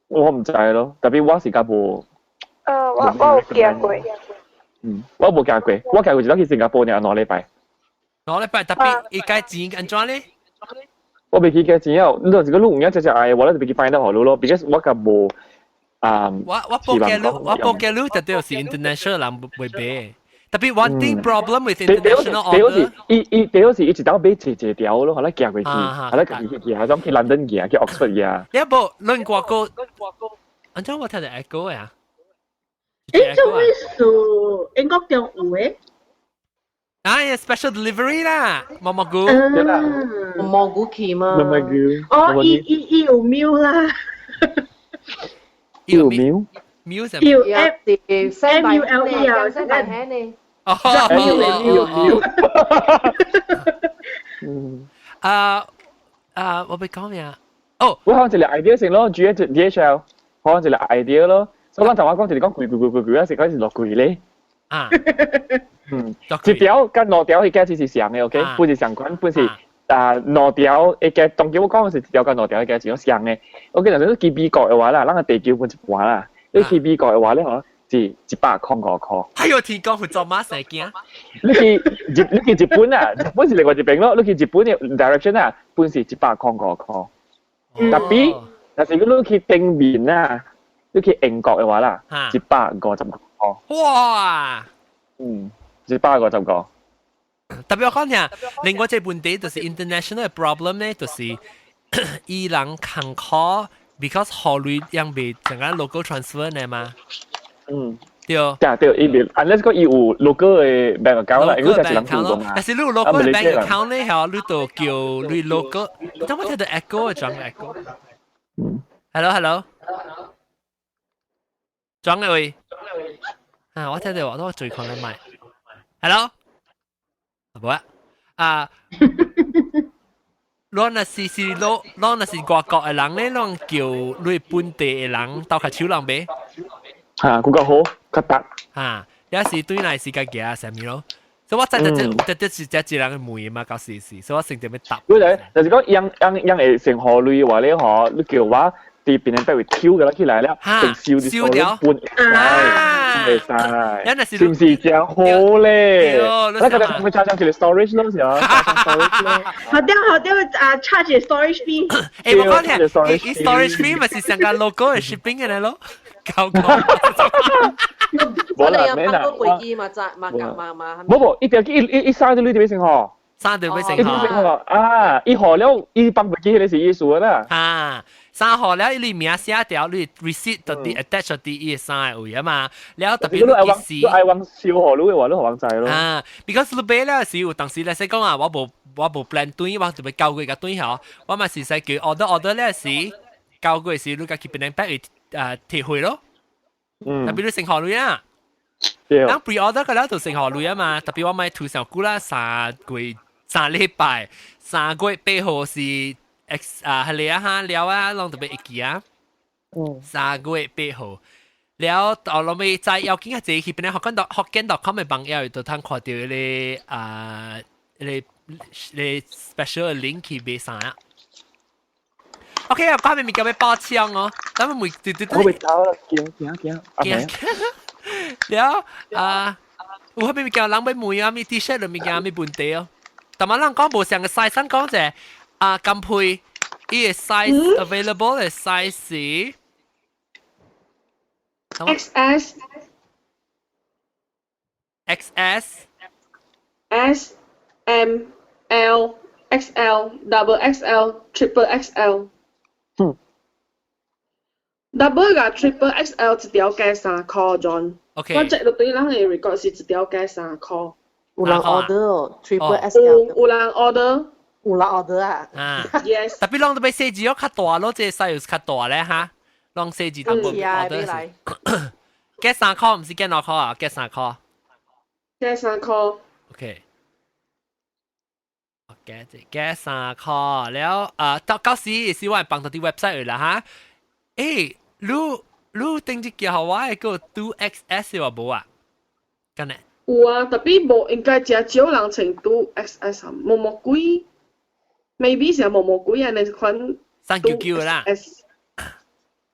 我唔知咯，特別我是較無。我有寄過。嗯，我無寄過，我寄過一次去新加坡爾2禮拜。2禮拜，特別伊計錢按怎咧？我未記計錢啊！你若是講你有影只只愛，我咧就袂記 find 到予你咯，because 我較無啊。我報價率特別是 international 人袂買。特別 one thing problem with international order，伊伊第好是伊一道買一一條咯，後來寄過去，後來家己去寄，種去倫敦寄，去 Oxford 寄。你無論外國，按怎我聽著 echo 啊？欸，做咩事？英國中有誒？啊，special delivery 啦，毛毛菇。對啦，毛菇去嘛？毛毛菇。哦，伊伊伊有 mail 啦。有 mail？ mail 什麼？有 M U L E 啊，是擺喺呢。哦，有。嗯。啊啊！我欲講咩啊？哦，我講一個 idea 先咯，G D H L，我講一個 idea 咯。所以咱頭先講一個講貴貴貴貴貴啊，是開始落貴咧。啊。嗯，一條佮兩條彼價錢是相的，OK，不是相款，不是啊兩條一個，當今我講的是一條佮兩條的價錢相的。OK，若是你去美國的話啦，咱個地球分一半啦。你去美國的話咧，嗬，是105塊。哎呦，天公會做馬成驚。你去日本啊，日本是另外一邊咯。你去日本的 direction 啊，本是105塊。特別，若是你去頂面啊，你去英國的話啦，155塊。哇！嗯，155。特別我講聽，另外一個問題就是 international problem 咧，就是伊人坎坷，because 何類樣被陣間 local transfer 呢嘛？嗯，對。對對，伊未，unless 講伊有 local 的 bank account 啦，因為這是人做嘛。但是你有 local 的 bank account 咧，嚇，你就叫你 local。等我聽到 echo 嘅裝 echo。嗯。 Hello hello。裝嘅喂。啊，我聽到我都最可能買。Hello。無啊。啊。咱若是是攞，咱若是外國的人咧，攏叫你本地的人鬥較手人買。嚇，更較好，較得。嚇，有時對來是家己啊，啥物咯？所以我真真真真是這一人問嘛，到時是，所以我先點樣答。喂，就是講樣樣樣會成何類話咧，嗬？你叫我佇邊個被抽個起來了，成燒燒掉，半會使，是唔是真好咧？那個會加上一個 storage 咯，是啊，storage 咯。好掉好掉啊，charge storage fee。欸，我講聽，伊 storage fee 咪是上個 local 的 shipping 的咯，搞搞。無啦，免啦。飛機嘛，在嘛嘛嘛。無無，一條一一一三條你就變成嗬。三條變成嗬。啊，一號了，伊放飛機迄個是意思啦。啊。三號了，你名寫條，你 receipt 就佇 attach 佇伊三個位啊嘛，了特別你你愛往燒予你的話，你予人知咯。啊，because 你買了時有當時咧說講啊，我無 plan 轉，我特別9月個轉吼，我嘛是使叫 order order 了時，9月時你家去變成百提回咯。特別你成何類啊？對。咱 pre order 個了就成何類啊嘛，特別我買圖上久啦，3月3禮拜，3月8號是。X 啊，係你啊哈了啊，攏特別會記啊。3月8號，了到落尾再要緊啊，這去邊咧福建.com 的網頁就通看到彼个啊，彼个彼個 special link 去買衫啊。OK 啊，嗰邊物件欲爆槍哦，咱們每對對對。我袂走啦，驚驚驚，阿妹。了啊，有彼物件人欲問啊，咪 T-shirt 的物件咪問題哦。但嘛人講無相個 size，咱講者啊，金配伊個 size available 的 size 是 XS XS S M L XL double XL triple XL。Double 佮 triple XL 一條加3箍 John。 我 check 到對人的 record 是一條加3箍。有人 order 哦，triple 有 XL。有人 order。有人 order 啊？啊，yes。 Tapi 攏都欲細字哦，較大咯，這個 size 較大咧哈，攏細字淡薄 order 來。加3箍毋是加2箍啊，加三箍。加三箍。 OK。加這加三箍了啊！到到時是我會放到啲 website 啦哈。欸，你你頂一叫我的個 2XS 話無啊？敢呢？有啊，tapi 無應該誠少人穿 2XS 啊，毛毛鬼，maybe 是毛毛鬼按呢款。三九九啦。 S。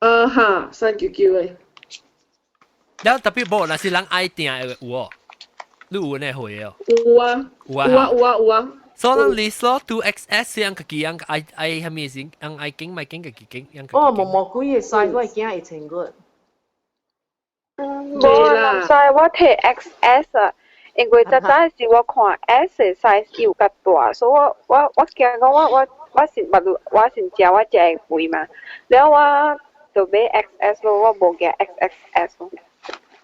哈，399的。了 tapi 無，若是人愛訂的有哦，你有呢會哦？有啊。有啊。有啊有啊有啊。所以咱 list 咯，2XS 樣家己樣愛愛蝦米先，樣愛揀咪揀家己揀，樣。哦，毛毛鬼的 size 我會驚會穿過。無啊，所以我提 XS 啊，因為早早時我看 S 的 size 有較大，所以我我我驚講我我我是捌我是食我食會肥嘛，了我就買 XS 咯，我無驚 XXS 咯。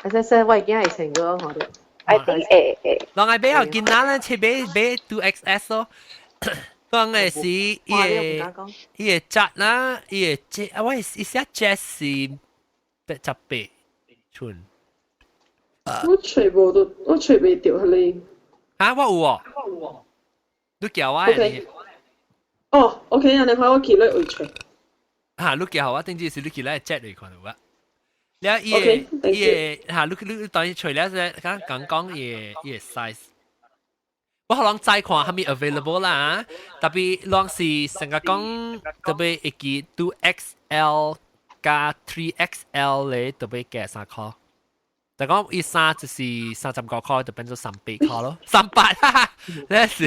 XS 我會驚會穿過，我覺得。 I think 會會。人愛買後囡仔咧，切買買 2XS 咯。講的是伊個伊個質啦，伊個這啊，我伊寫 chest 是18寸。我揣無都，我揣袂著彼个。啊，我有哦。你叫我的。哦，OK，按呢看我去咧位揣。哈，你叫我頂次是你去咧 chat 嚟看到啊。了伊個伊個哈，你你當伊揣了先，剛剛講伊個伊個 size。我可能再看蝦米 available 啦，tapi 攏是成個講特別會記 2XL 加 3XL 咧，特別加3箍。就講伊衫就是35箍，就變做300箍咯，300，哈哈，那是。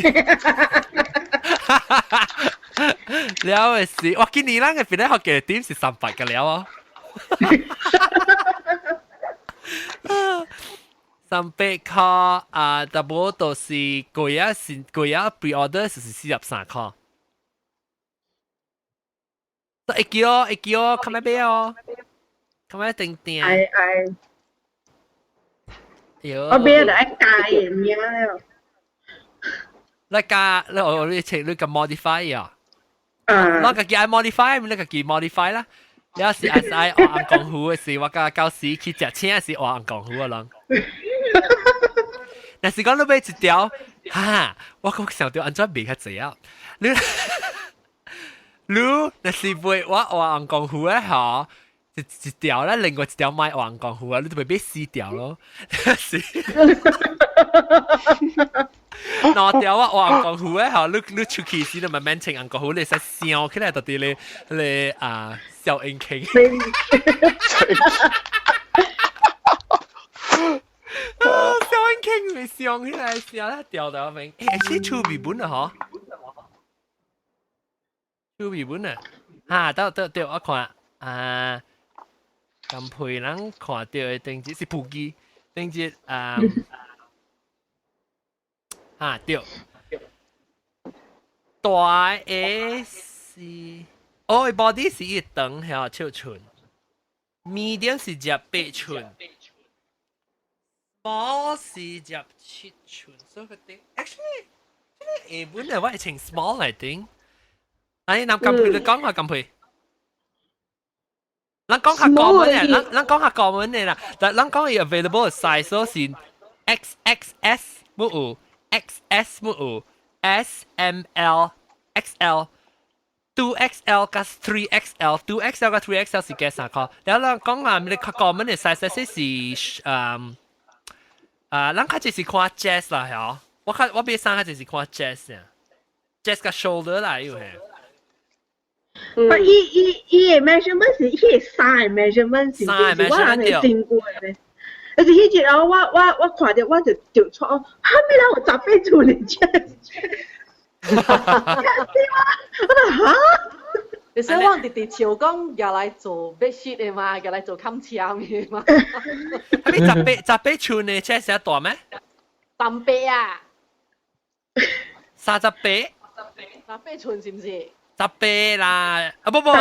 了的是，哇！今年咱個本來學嘅點是300個了哦。300箍啊，但無就是貴啊，是貴啊，pre-order 是43箍。會記哦，會記哦，較欲買哦，較欲訂訂。愛愛。我買就愛加的名了。你加，你我你請你個 modify 啊？啊。我家己愛 modify，你家己 modify 啦。了是愛愛學紅功夫的時，我甲到時去食請是學紅功夫的人。若是講你買一條，哈，我閣想著按怎賣較濟啊？你你若是買我學紅功夫的吼，一一條咧，另外一條買學紅功夫啊，你就袂買四條咯。是。兩條我學紅功夫的吼，你你出去時你慢慢穿紅功夫，你會使燒起來，到佇咧咧啊小引擎。啊！小引擎咪燒起來，燒得掉到明。欸，是出味本啊，嗬？出味本啊！哈，對對對，我看啊，咁配人看到的頂節是普基，頂節啊，哈對，大的是，哦，body 是一長係7寸，medium 是18寸。small 是17寸，所以佢頂 actually 這個下本係我係穿 small 嚟頂。哎，南金佩你講下金佩，咱講下國文嘅，咱咱講下國文嘅啦。但咱講伊 available size 是 XXS 冇有，XS 冇有，S、M、L、XL。2XL 加 3XL，2XL 加 3XL 是加3箍。然後咱講下你較國文嘅 size 是啊，咱較濟是看 chest 啦，嚇！我較我買衫較濟是看 chest 啊，chest 加 shoulder 啦，又係。但伊伊伊嘅 measurement 是伊個衫嘅 measurement 是是我人嘅身軀嘅。但是彼日我我我看著我就就錯，哈咩人有18寸嘅 chest？我話哈？你使我直直笑講，入來做 bedsheet 的嘛，入來做冚車的嘛。你18寸嘅 chest 係大咩？十八啊！38？18寸是毋是？十八啦，啊不不，十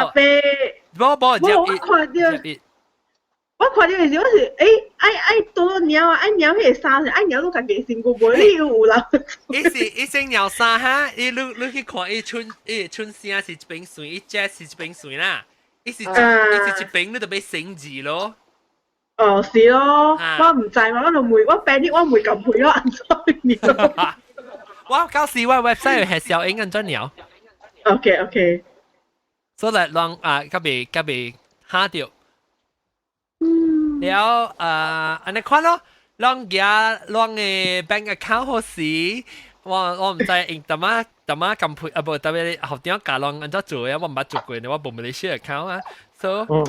八，不不，我看著，我看著的時候我是，欸，愛愛多貓啊，愛貓彼個衫，愛貓你家己身軀無，你有啦。伊是伊先鳥衫哈，伊你你去看伊穿伊穿聲是一邊線，伊 chest 是一邊線啦，伊是伊是一邊，你就欲乘二咯。哦，是咯，我毋知嘛，我就問，我病你我問咁配我按怎鳥。我到時我 website 係小英按怎鳥。 OK。所以讓啊，較袂較袂嚇著。了啊，按呢款咯，攏舉攏的 bank account 好時，我我毋知用淡仔淡仔咁配啊，無特別學長教攏按怎做啊，我毋捌做過呢，我無 Malaysia account 啊，so 嗯，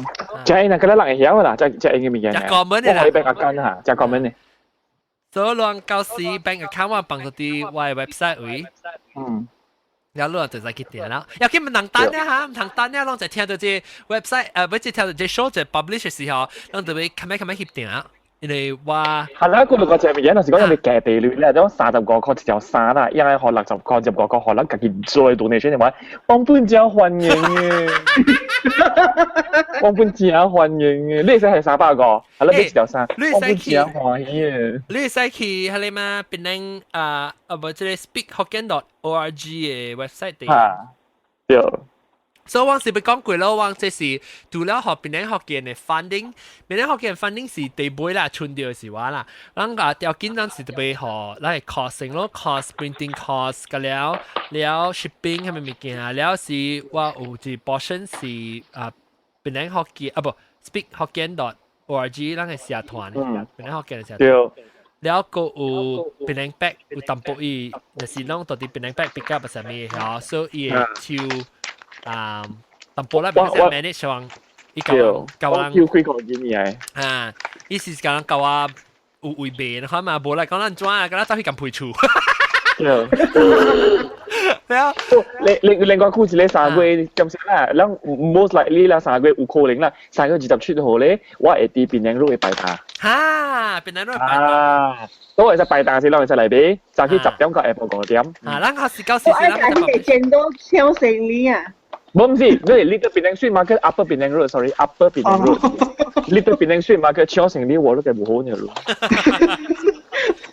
這那個人會曉啦，這這應該物件。這 common 的啦。我可以 bank account 哈，這 common 的。所以攏到時 bank account 我放到佇我的 website 位。然後你就使去訂啦。尤其毋通等咧嚇，毋通等咧，攏就聽到這 website，不是聽到這 show 就 publish 的時候，攏就會較慢較慢去訂。因為我係啦，嗰個隻物件，就是講有啲價地率咧，種35塊一條衫啦，一個學60塊，25塊，學咱家己做 donation 的話，我本真歡迎嘅，我本真歡迎嘅。你會使係300個，係啦，買一條衫，我本真歡喜嘅。你會使去彼個嘛？檳城啊啊無這個 speakhokkien.org 的 website 頂。嚇，對。所以我是欲講過咯，我這是除了予檳城福建的 funding，檳城福建 funding 是第尾啦，存著是我啦。咱啊條件咱是特別予咱的 cost 咯，cost printing cost 個了了 shipping 彼物件，了是我有一 portion 是啊檳城福建啊無 speakhokkien.org 咱的社團，檳城福建的社團。了閣有檳城 pack 有淡薄伊，就是攏到佇檳城 pack pick up 啥物嗬，所以伊會抽。啊，淡薄啦，變成 manage 上，伊教教人。要開個件嘢。啊，伊是教人教我有位賣，你看嘛，無來講咱怎啊，敢若走去共賠厝。對。對啊。你你另外故事咧3月咁少啦，咱 most likely 啦三月有可能啦，3月27號咧，我會佇檳城路會擺檔。哈，檳城路擺檔。啊，都會使擺檔時，咱會使來買，早起10點到下晡5點。啊，咱學時到時我愛家己會見到搶生理啊！無毋是，你係 Little Penang Street Market Upper Penang Road，sorry，Upper Penang Road。Little Penang Street Market 搶生理我都計無好呢路。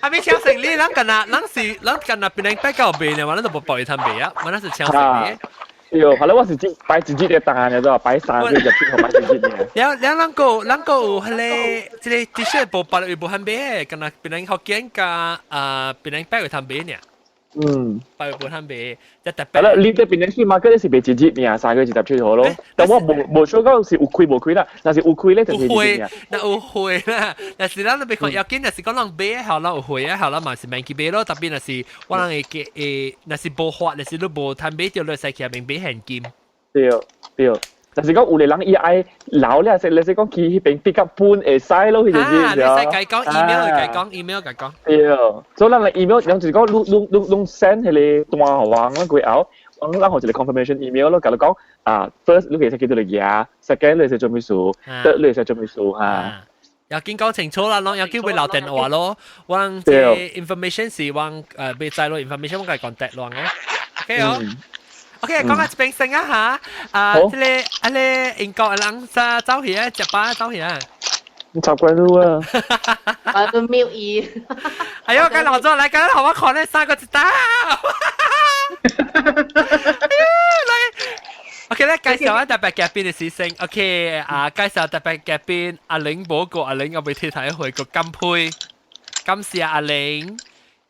啊，咪搶生理，咱近啊，咱是咱近啊，檳城比較賣呢，我咱就無報伊通賣啊，我咱是搶生理。對，後來我是只擺一日的單嘅，啫，擺3個月入去，擺一日嘅。了了，咱個咱個有彼個這個 T-shirt 無別位無通買，敢若檳城福建佮啊檳城擺有通買爾。擺無通買，這特別。係啦，Little Penang Street Market 是賣一日爾，3月27號咯。但我無無說講是有開無開啦，但是有開咧就是一日爾。那有會啦，但是咱都別看要緊，若是講人買好啦，有會啊好啦，嘛是免去買咯。特別若是我人會記會，若是無發，若是你無通買著，你使去遐邊買現金。對對。但是講有個人伊愛留咧，是你是講去彼邊 pick up 本會使咯，彼個啊，你使共講 email，共講 email，共講。對，所以咱來 email，人就是講你你你你 send 彼個單予我，我過後，我咱予一個 confirmation email 咯，共你講啊，first 你可以使叫做嚟寄，second 你使做咩事，third 你使做咩事哈。要緊講清楚啦，攏要叫佢留電話咯。我這 information 是我未知咯，information 我共 contact 攏咯。OK 哦。OK，講下這邊先啊嚇。啊，這個啊咧英國人啥走去啊？食飽走去啊？你習慣咗啊？我都秒伊。哎呦，該老咗來，該好我看咧三個一打。來，OK 咧，介紹下特別嘉賓的事情。OK，啊，介紹特別嘉賓阿玲無過，阿玲我未睇睇回個金佩，感謝阿玲，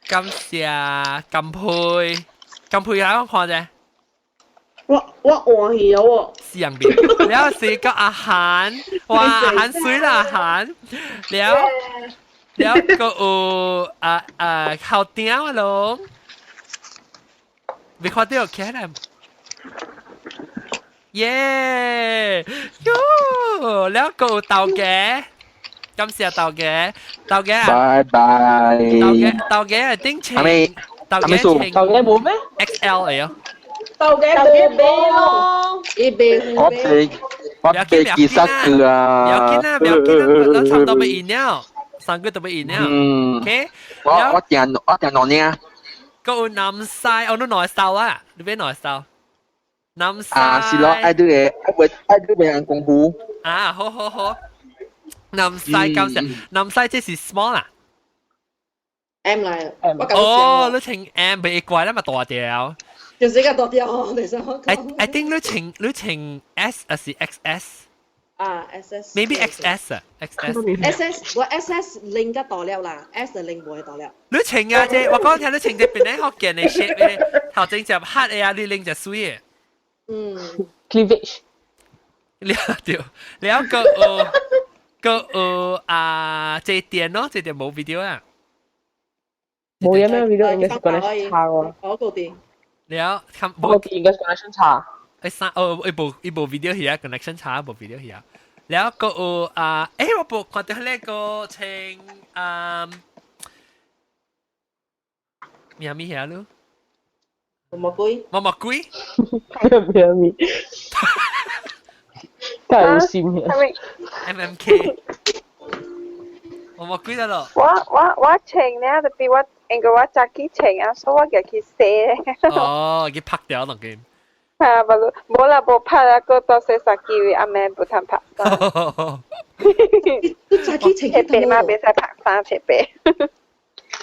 感謝金佩，金佩來我看者。我我換去咗喎。死人面，了是個阿韓，哇，阿韓水啦阿韓，了了個有啊啊後頂啊龍，未看到起來。耶！喲，兩個豆嘅，感謝豆嘅，豆嘅啊，拜拜。豆嘅豆嘅係頂係咪穿，豆嘅係咪數穿豆嘅冇咩？ XL 嚟啊！豆嘅冇買咯，伊袂我被我被結實佢啊！不要緊啦，不要緊啦，咱差唔多要完了，3個月都要完了。嗯，OK。我訂兩年。個有南西，哦，你內收啊？你邊內收？南西。啊，是咯，愛對嘅，愛會愛對袂人功夫。啊，好好好。南西感謝，南西這是 small 啊。 M 來，我講哦，你穿 M 袂怪啦嘛大條。就是個大條哦，你想我 I think 你穿 S 還是 XS？啊，SS。 Maybe XS 啊，XS。 SS 我 SS 拎個大了啦，S 就拎唔會大了。你穿啊，這我講聽你穿這邊咧福建的 shape 咧，頭前隻黑的啊，你拎隻水的。嗯。 Cleavage。了對，了個有個有啊，這電咯，這電冇 video 啊。冇嘢咩 video 應該是 connection 差喎。我個電。了，看我應該是 connection 差。誒三哦，伊無 video 遐 connection 差，無 video 遐。了個有啊，誒我無看到那個穿啊，咩咪遐咯？毛毛龜。毛毛龜。咩咪？真係好閃嘅。 MMK。毛毛龜得咯。我穿呢，特別我應該我早起穿啊，所以我入去洗。哦，佢拍掉兩件。啊，無無啦，無拍啊，個到洗衫機阿妹無通拍衫。你早起穿切白嘛，袂使拍衫切白。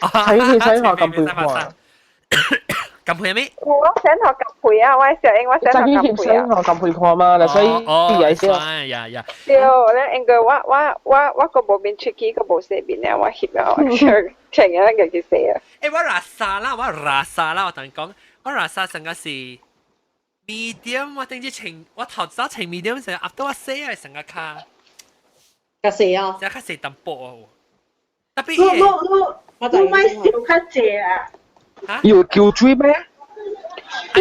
睇佢使學咁配看。咁配咩？我想學咁配啊！我小英，我想學咁配啊！學咁配看嘛，嗱所以啲嘢先。呀呀。對，咧應該我個無面出去，個無洗面咧，我翕啊，我穿啊，個去洗啊。誒，我拉沙啦，我拉沙啦，我同你講，我拉沙成個是 medium，我頂住穿，我頭早穿 medium 成，after 我洗啊成個卡。較細啊！只較細淡薄啊！特別我我買小較濟啊！有叫水咩？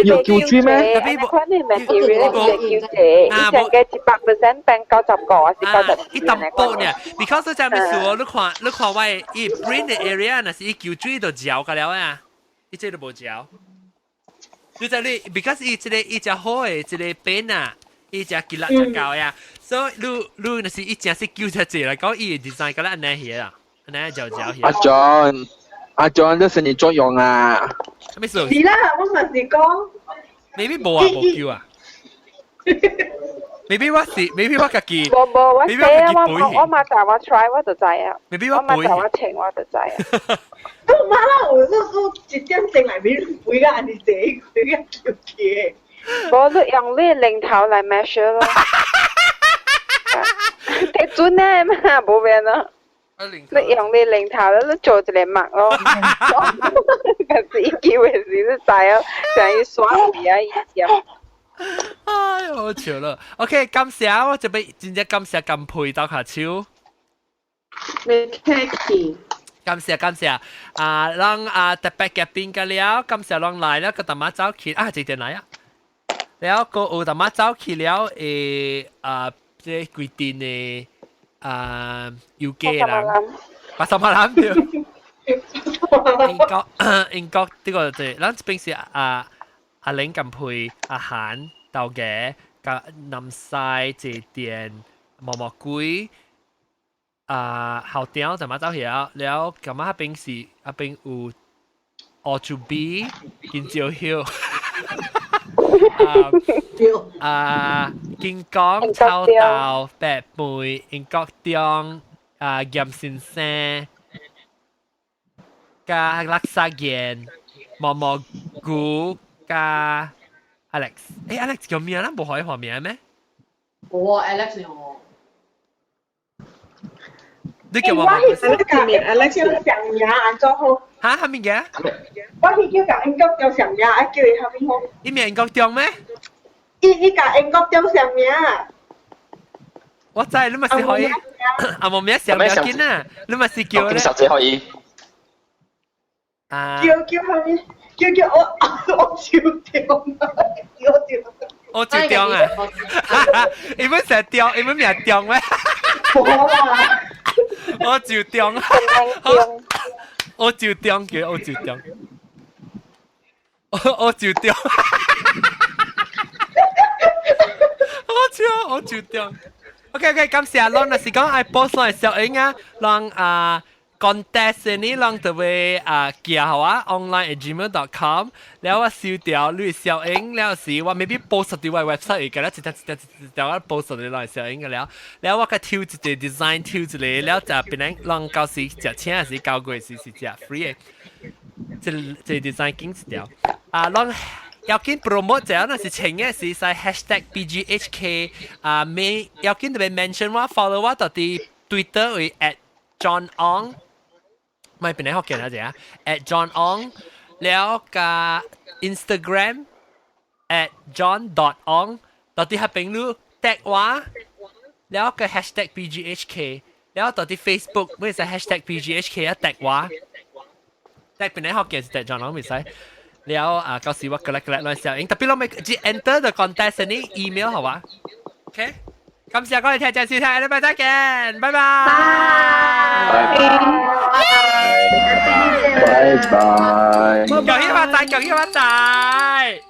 有叫水咩？特別看你 material 是叫濟，以前嘅100% 變95還是90？伊淡薄呢，because 這咩事哦？你看我伊 brain 的 area 若是伊叫水就嚼個了啊，伊這都無嚼。你知你，because 伊這個伊只好的這個邊啊，伊只筋力只高呀，所以你若是伊真是叫只濟來講，伊 design 個啦按呢起啦，按呢嚼嚼起。阿 John，阿 John，這是你作用啊？咩事？是啦，我咪是講。 maybe 無啊，無叫啊。maybe 我是，maybe 我家己。無無，我寫我我嘛就我 try 我就知啊。 maybe 我嘛就我穿我就知啊。都媽啦，我都一點鐘內面肥到按呢濟，肥到求其。無，你用你零頭來 measure 咯。睇準呢嘛，無變咯。你用你零頭，你做一個墨咯。可是伊叫的時，你知哦，像伊刷位啊，伊點。哎呦，好笑了。OK，感謝我這邊真正感謝甘佩鬥下手。你客氣。感謝感謝啊，咱啊特別嘅邊個了，感謝咱來了，個大媽走去啊，這點來啊。了個有大媽走去了，誒啊，這規定的啊，有家人，八十萬人對。英國呢個對，咱這邊是啊阿玲甘佩、阿韓、豆家、甲南西這店毛毛龜。啊，後頂就嘛走去啊，了咁啊，邊是啊邊有烏珠比、金蕉葉，啊金剛臭豆、白梅、英國中、啊嚴先生、加垃圾鹽、毛毛菇加 Alex，誒 Alex 叫咩啊？無可以畫名咩？冇啊，Alex 我。你叫我我係那個 Alex 叫上名按怎好？嚇，係咪嘅？我係叫共英國叫上名，啊叫伊蝦米好？伊名英國中咩？伊共英國叫上名。我知你咪是可以，啊無名上名緊啊，你咪是叫咧。小姐可以。啊！叫叫蝦米？叫叫我我笑掉，叫掉。我就中啊！你們成中，你們名中咩？我就中，我就中叫我就中，我就中，我笑我就中。OK OK，感謝咱若是講愛 post 咱的小影啊，咱啊 contest 呢，咱就會啊寄予我 online@gmail.com，了我收掉你的小影，了時我 maybe post 佇我 website 嘅，了一條一條一條我 post 佇咱的小影嘅了，了我較抽一個 design 抽一個，了就變成咱到時食請時交過時是食 free 的，這這 design 緊一條啊，咱。要緊 promote 這樣，若是穿嘅是使 #BGHK 啊，每要緊特別 mention 我 follow 我到佇 Twitter 為 @JohnOng，咪邊個學見啊？這 @JohnOng，了加 Instagram @John.Ong，到佇彼邊你 tag 我，了個 #BGHK，了到佇 Facebook 咪使 #BGHK 啊 tag 我，tag 邊個學見是 tag John Ong 咪使。了啊，到時我過來過來亂小影，特別我咪只 enter the contest 呢 email 好嘛？OK，感謝各位聽眾收聽，禮拜再見，拜拜。拜拜。恭喜發財，恭喜發財。